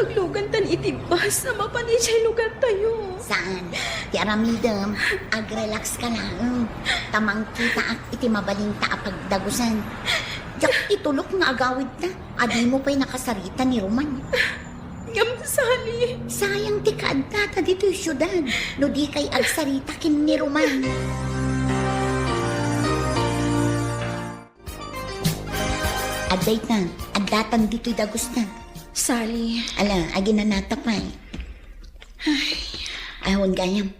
Aglugantan iti bus a mapan idiay lugartayo. Saan? Ti aramidem, agrelax ka laeng. Ta mangkitaak iti mabalinta a pagdagusan. Diak itulok nga agawidta. Adimo pay nakasarita ni Roman. Ngem, Sally. Sayang ti kaaddata ditoy siudad no di kay agsarita ken ni Roman. Adda ita, addatan ditoy dagusta. Sally. Ala, aginanata pay. Ay. Awan gayam,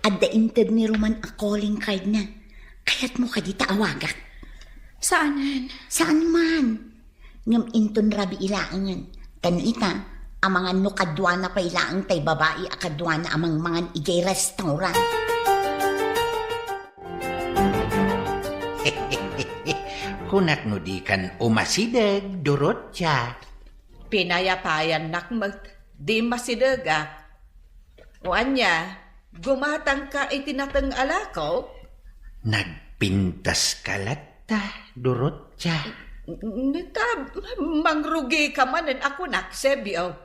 adda inted ni Roman a calling card na. Kayatmo kadi ta awagak? Saanen. Saan man. Ngem inton rabii laengen. Ken ita, amangan no kaduana pay laeng tay babai a kaduana a mangmangan idiay restaurant. Kunak no dikan umasideg, Dorotia. Pinayapayannak met, di masidegak. O ania, gumatangka iti nateng a lako? Nagpintaska latta, Dorotia. N-, n-, ta, mangrugika manen a kunak, Sebio.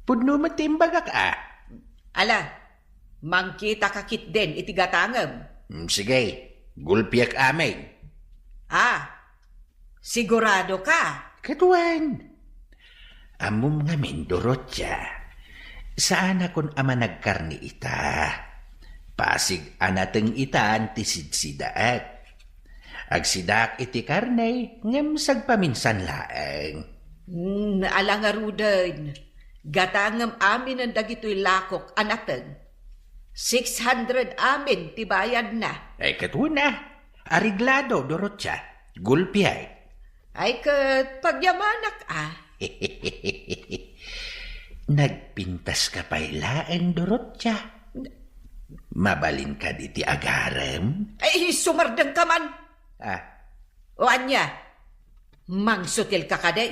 Pudno met ti imbagak a. Ala, mangkitaka ketdin iti gatangem. Mm, sige, gulpiek amin. Ah, sigurado ka? Ket wen. Ammom ngamin, Dorotia, saanakon a managkarne ita. Pasig a nateng itan ti sidsidaek. Agsidaak iti karne, ngem sagpaminsan laeng. Hmm, ala ngaruden. Gatangem aminen dagitoy lakok a nateng. Six hundred amin ti bayadna. Ay, ket wen a. Areglado, Dorotia. Gulpiek. Ay, ket pagyamanak a. Nagpintaska pay laeng, Dorotia. Mabalin kadi ti agarem? Ay, sumardengka man. Ah. O ania? Mangsutilka kadi?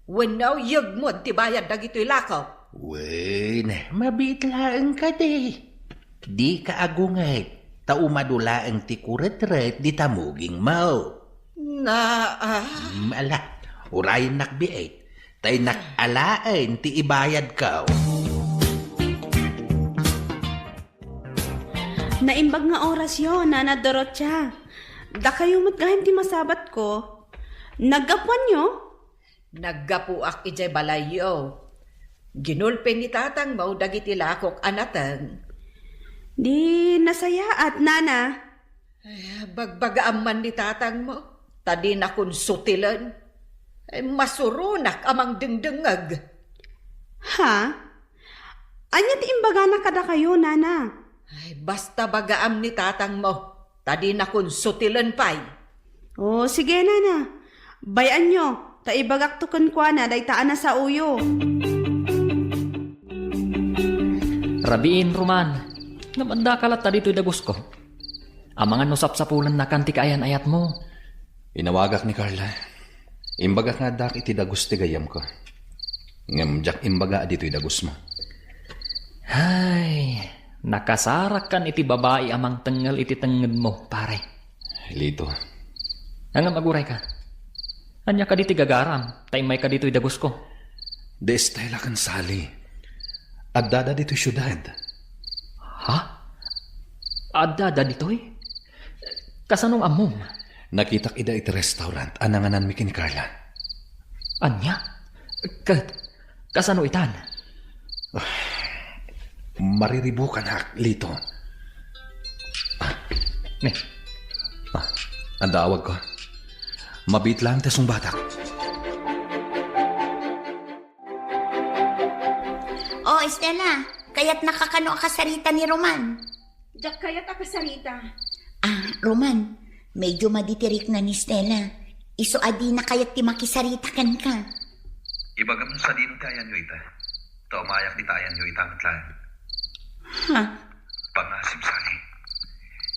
Wenno yegmod ti bayad dagitoy lako? Wen, mabiit laeng kadi. Dika agunget, ta umadu laeng ti kuretret dita mugingmo. Na, ah. Mm, ala, urayennak biit, ta innak alaen ti ibayadko. Naimbag nga orasyo, Nana Dorotia. Dakayo met gayam ti masabatko. Naggapuanyo? Naggapuak idiay balayyo. Ginulpi ni tatangmo dagiti lakok a nateng. Di nasayaat, Nana. Ay, bagbagaam man ni tatangmo, ta dinakon sutilen. Ay, masuronak a mangdengdengngeg. Ha? Ania ti imbagana kadakayo, Nana? Ay, basta bagaam ni tatangmo, ta dinakon sutilen pay. O, sige, Nana. Bay-anyo, ta ibagakto kenkuana dayta a nasaoyo. Rabiin, Roman. Ngem addaka latta ditoy dagusko. Amangan no sapsapulennakan ti kaayan-ayatmo. Inawagak ni Carla. Imbagak nga addaak iti dagus ti gayyemko. Ngem diak imbaga a ditoy dagusmo. Hay, nakasarakkan iti babai a mangtengngel iti tengngedmo, pare. Lito. Ngem agurayka. Ania kadi ti gagaram, ta immayka ditoy dagusko? Di estay la ken Sally. Addada ditoy siudad. Ha? Addada ditoy? Kasano nga ammom? Nakitak ida iti restaurant a nangananmi ken ni Carla. Ania? Ket kasano itan? Mariribukanak, Lito. Ah. Ne. Ah, Adda awagko. Mabiit laeng ta sungbatak. Oh, Estela, kayatnaka kano a kasarita ni Roman? Diak kayat a kasarita. Ah, Roman, medyo madi ti rikna ni Estela. Isu a dina kayat ti makisarita kenka. Ibagam no sadino ti ayanyo ita. Ta umayak dita ayanyo ita met laeng. Ha? Pangngasim, Sally.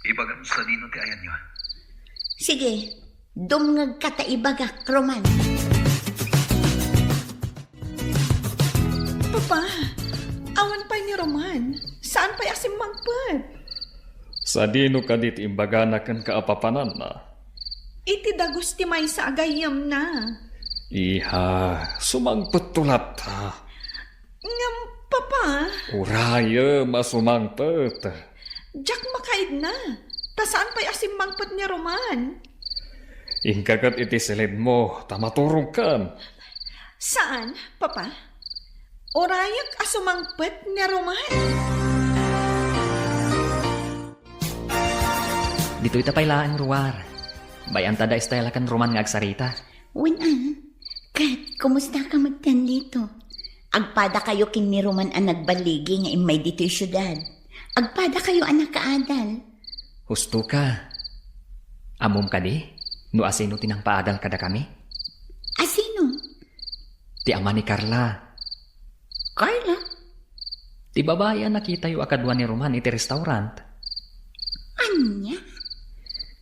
Ibagam no sadino ti ayanyo. Sige, dumngegka ta ibagak, Roman. Papa, awan pay ni Roman. Saan pay a simmangpet? Sadino kadi ti imbagana kenka a papananna? Iti dagus ti maysa a gayyemna. Iha, sumangpetto latta. Ngem, Papa? Urayem a sumangpet. Diak makaidna. Ta saan pay a simmangpet ni Roman. Inka ket iti silidmo, ta maturogkan. Saan, Papa? Urayek a sumangpet ni Roman. Ditoy ta pay laeng ruar. Bay-anta da Estela ken Roman nga agsarita. Wen a, ket kumustaka metten dito? Agpadakayo ken ni Roman a nagballigi nga immay ditoy siudad. Agpadakayo a nakaadal. Husto ka. Ammom kadi no asino ti nangpaadal kadakami? Asino? Ti ama ni Carla. Carla? Ti babai a nakitayo a kadua ni Roman iti restaurant. Ania?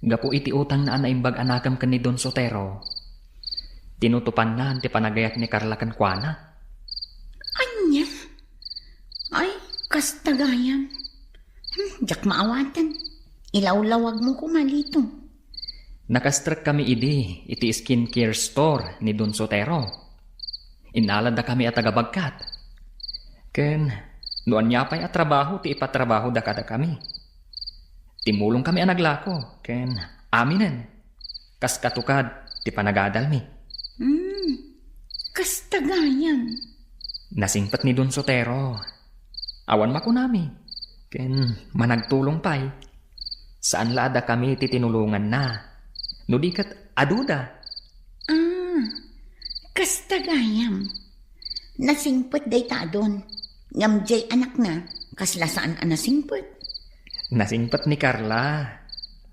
Gapu iti utangna a naimbag a nakem ken ni Don Sotero, tinutopanna ti panagayat ni Carla kenkuana. Ania? Ay, kasta gayam. Hmm, diak maawaten. Ilawlawagmo koma dito. Nakastrekkami idi iti skincare store ni Don Sotero. Innaladakami a taga-bagkat. Ken no ania pay a trabaho ti ipatrabahoda kadakami. Timmulongkami a naglako ken aminen. Kas katukad ti panagadalmi. Hmm, kasta gayam. Nasingpet ni Don Sotero. Awan makunami. Ken managtulong pay. Saan la a dakami ti tinulonganna. No di ket aduda. Ah, kasta gayam. Nasingpet dayta a Don. Ngem diay anakna, kasla saan a nasingpet. Nasingpet ni Carla.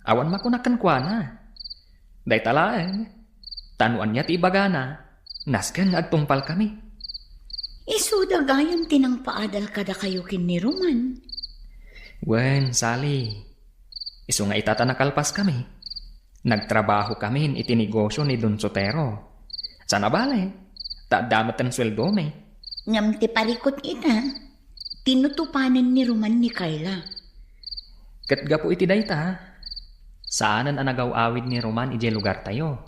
Awan makuna kenkuana. Dayta laeng. Ta no ania ti ibagana, nasken nga agtungpalkami. Isuda gayam ti nangpaadal kadakayo ken ni Roman. Wen, Sally. Isu nga ita ta nakalpaskami. Nagtrabahokamin iti negosio ni Don Sotero. Saan a bale, ta adda metten sueldomi. Ngem ti parikut ita, tinutopanen ni Roman ni Carla. Ket gapu iti dayta, saanen a nagaw-awid ni Roman idiay lugartayo.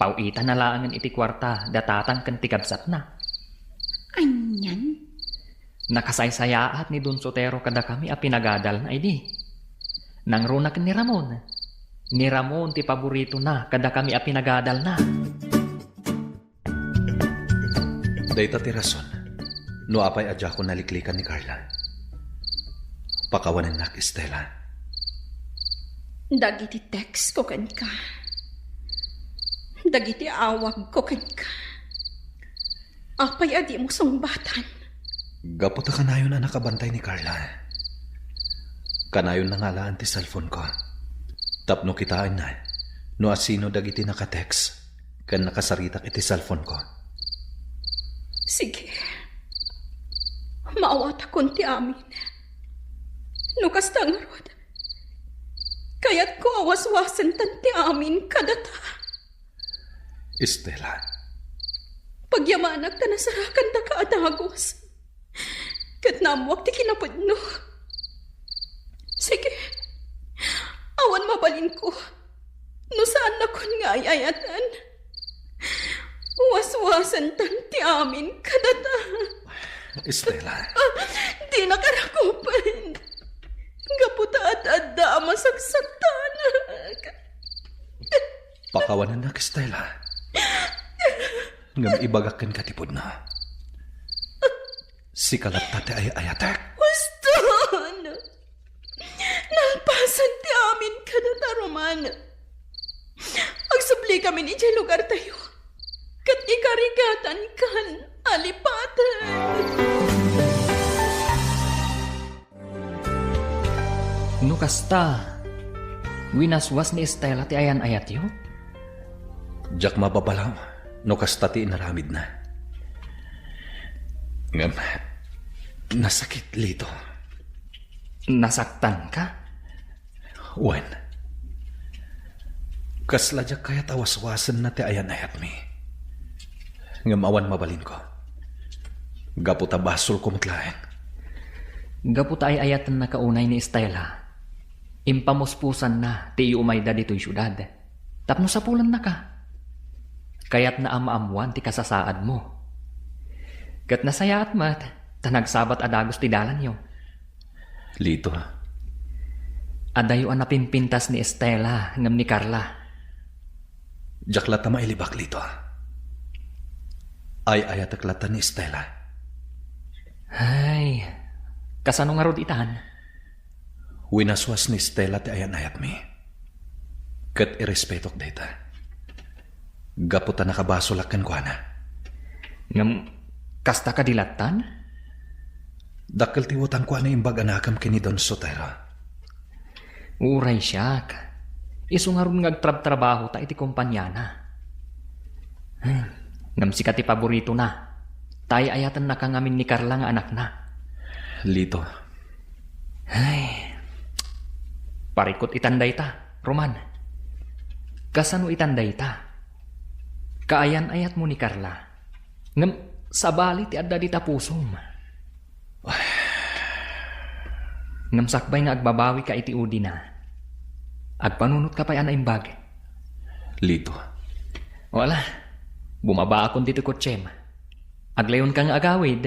Paw-itana laengen iti kuarta da tatang ken ti kabsatna. Anian? Nakasaysayaat ni Don Sotero kadakami a pinagadalna idi. Nangruna ken ni Ramon. Ni Ramon ti paboritona kadakami a pinagadalna. Dayta ti rason no apay a diakon naliklikan ni Carla. Pakawanennak, Estela. Dagiti text ko kenka. Dagiti awag ko kenka. Apay a dimo sungbatan? Gapu ta kanayon a nakabantay ni Carla. Kanayonna nga alaen ti cellphone ko. Tapno kitaenna no asino dagiti naka-text ken nakasaritak iti cellphone ko. Sige. Maawatakon ti amin. No kasta ngarud, kayatko a waswasentan ti amin kadata. Estela. Pagyamanak ta nasarakandaka a dagus. Ket naammoak ti kinapudno. Sige. Awan mabalinko no saannakon nga ay-ayaten. Waswasentan ti amin kadata. Estela. Dinaka rakupen. Gapu ta ad-adda a masaksaktanak. Pakawanennak, Estela. Ngem ibagak kenka ti pudno. Sika latta ti ay-ayatek. Huston! Nalpasen ti amin kadata, Roman. kamin idiay lugartayo, ket ikarigatankan a lipaten. No kasta, winaswas ni Estela ti ayan-ayatyo? Diak mababalaw no kasta ti inaramidna. Ngem, nasakit, Lito. Nasaktanka? Wen, kasla diak kayat a waswasenna ti ayan-ayatmi. Ngem awan mabalinko. Gapu ta basolko met laeng. Gapu ta ay-ayatennaka unay ni Estela, impamuspusanna ti iyumayda ditoy siudad tapno sapulennaka. Kayatna a maammoan ti kasasaadmo. Ket nasayaat met ta nagsabat a dagus ti dalanyo. Lito. Adayo a napimpintas ni Estela ngem ni Carla. Diak latta mailibak, Lito. Ay-ayatek latta ni Estela. Ay, kasano ngarud itan? Winaswas ni Estela ti ayan-ayatmi. Ket irespetok dayta. Gapu ta nakabasolak kenkuana. Ngem, kasta kadi lattan? Dakkel ti utangko a naimbag a nakem ken ni Don Sotero. Uray siak. Isu ngarud nga agtrabtrabahota iti kompaniana. Hmm, ngem sika ti paboritona. Ta ay-ayatennaka ngamin ni Carla nga anakna. Lito. Ay. Parikut itan dayta, Roman. Kasano itan dayta? Kaayan-ayatmo ni Carla. Ngem sabali ti adda dita pusom. Ngem sakbay nga agbabawika iti udina, agpanunotka pay a naimbag. Lito. Wala. Bumabaakon ditoy kotsem. Aglawonka nga agawid,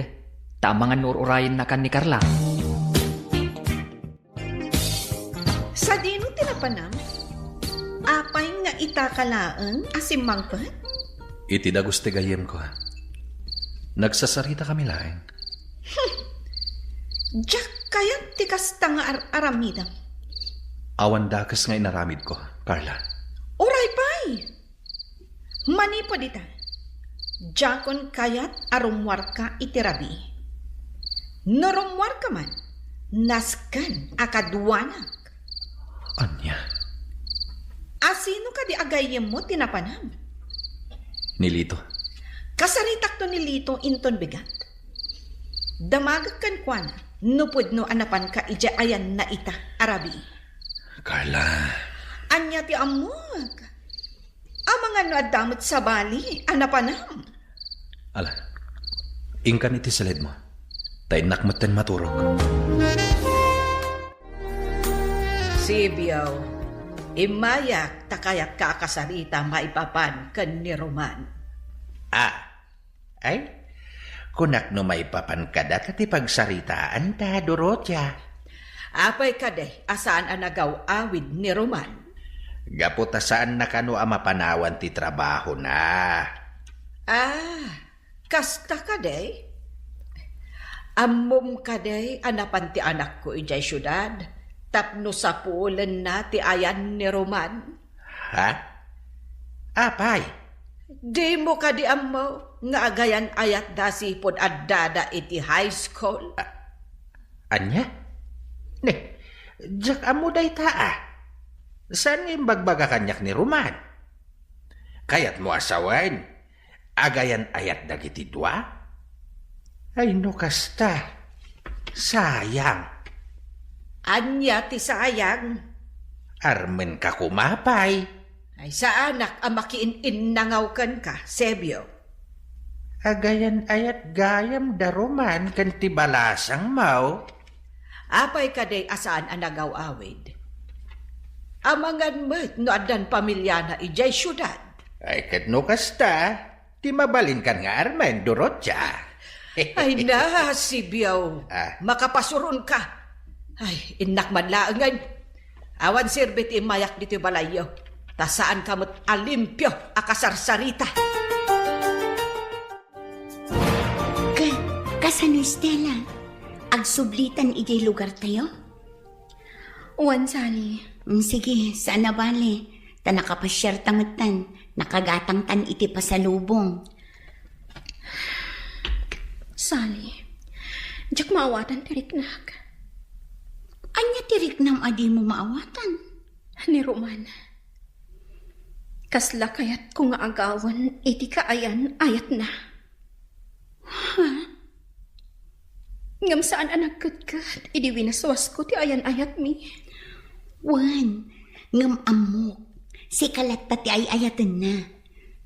ta amangan no ur-urayennakan ni Carla. Sadino ti napanam? Apay nga itaka laeng a simmangpet? Iti dagus ti gayyemko, nagsasarita kami laeng. Hmm. Diak kayat ti kasta nga ar-aramidem. Awan dakes nga inaramidko, Carla. Uray pay! Manipud ita, diakon kayat a rummuarka iti rabii. No rummuarka man, nasken a kaduanak. Ania? Asino kadi a gayyemmo ti napanam? Ni Lito. Kasaritakto ni Lito inton bigat. Damagek kenkuana no pudno a napanka idiay ayanna ita a rabii. Carla. Ania ti ammok? Amangan no adda met sabali a napanam. Ala, inkan iti saledmo, ta innak metten maturog. Sibio, immayak ta kayatka a kasarita maipapan ken ni Roman. Ah, Ay, kunak no maipapan kada ta ti pagsaritaanta, Dorotia. Apay kadi a saan a nagaw-awid ni Roman? Gapu ta saanna kano a mapanawan ti trabahona. Ah, kasta kadi? Ammom kadi a napan ti anakko idiay siudad tapno sapulenna ti ayan ni Roman? Ha? Apay? Dimo kadi ammo nga agayan-ayatda sipud addada iti high school? A-, ania? Ne, diak ammo dayta a. Saan nga imbagbaga kaniak ni Roman? Kayatmo a sawen, agayan-ayat dagiti dua? Ay, no kasta, sayang. Ania ti sayang? Armenka koma pay. Ay, saanak a makiin-innangaw kenka, Sebio. Agayan-ayat gayam da Roman ken ti balasangmo. Apay kadi a saan a nagaw-awid? Amangan met no addan pamiliana idiay siudad. Ay, ket no kasta, ti mabalinkan nga armen, Dorotia. Ay na, Sebio. Ah. Makapasuronka. Ay, innak man laengen. Awan serbi ti immayak ditoy balayyo. Ta saanka met a limpio a kasarsarita. Ka-, kasano, Stella? Agsublitan idiay lugartayo? Wen, Sally. Mm, sige, saan a bale. Ta nakapasiarta metten. Nakagatangtan iti pasalubong. Sally, diak maawatan ti riknak. Ania ti riknam a dimo maawatan? Ni Roman. Kasla kayatko nga agawen iti kaayan-ayatna. Ha? Ngem saan a nagketket idi winaswasko ti ayan-ayatmi. Wen, ngem ammok, sika latta ti ay-ayatenna.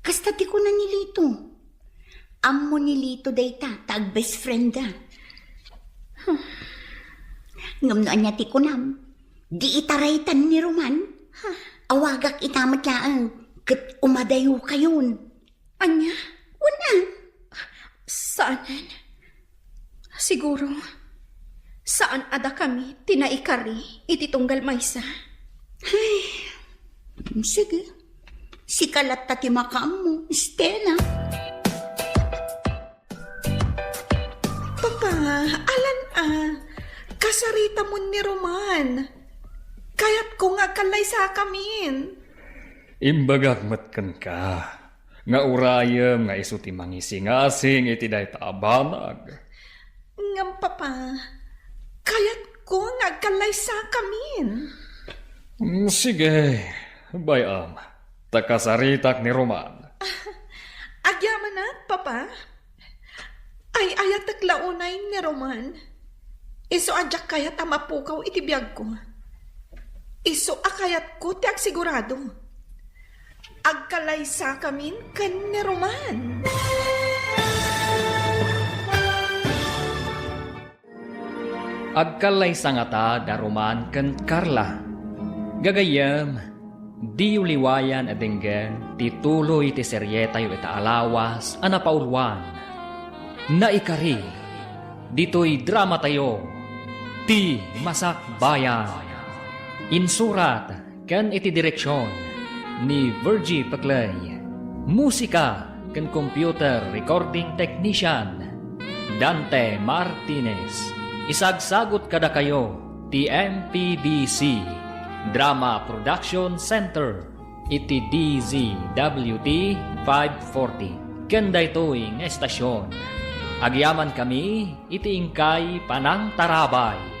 Kasta ti kuna ni Lito. Ammo ni Lito dayta ta agbest frienda. Ngem no ania ti kunam, di itaraytan ni Roman. Awagak ita met laeng ket umadayokayon. Ania? Wen a? Saanen. Siguro, saan a dakami ti naikari iti tunggal maysa. Ay, sige. Sika latta ti makaammo, Stella. Papa, alan a, kasaritamon ni Roman. Kayatko nga agkallaysakamin. Imbagak met kenka nga urayem nga isu ti mangisingasing iti dayta a banag. Ngem, Papa, kayatko nga agkallaysakamin. Mm, sige, bay-am, ta kasaritak ni Roman. Agyamanak, Papa. Ay-ayatek la unay ni Roman. Isu a diak kayat a mapukaw iti biagko. Isu a kayatko ti agsigurado. Agkallaysakamin ken ni Roman. Agkallaysa ngata da Roman ken Carla. Gagayyem, diyo liwayan a denggen ti tuloy ti serietayo ita a lawas a napauluan. Naikari, ditoy dramatayo, Ti Masakbayan. Insurat ken iti direksion ni Virgie Peclay. Musika ken computer recording technician, Dante Martinez. Isagsagut kadakayo ti M P B C Drama Production Center iti D Z W T five forty. Ken daytoy nga estasion, agyamankami iti inkay panangtarabay.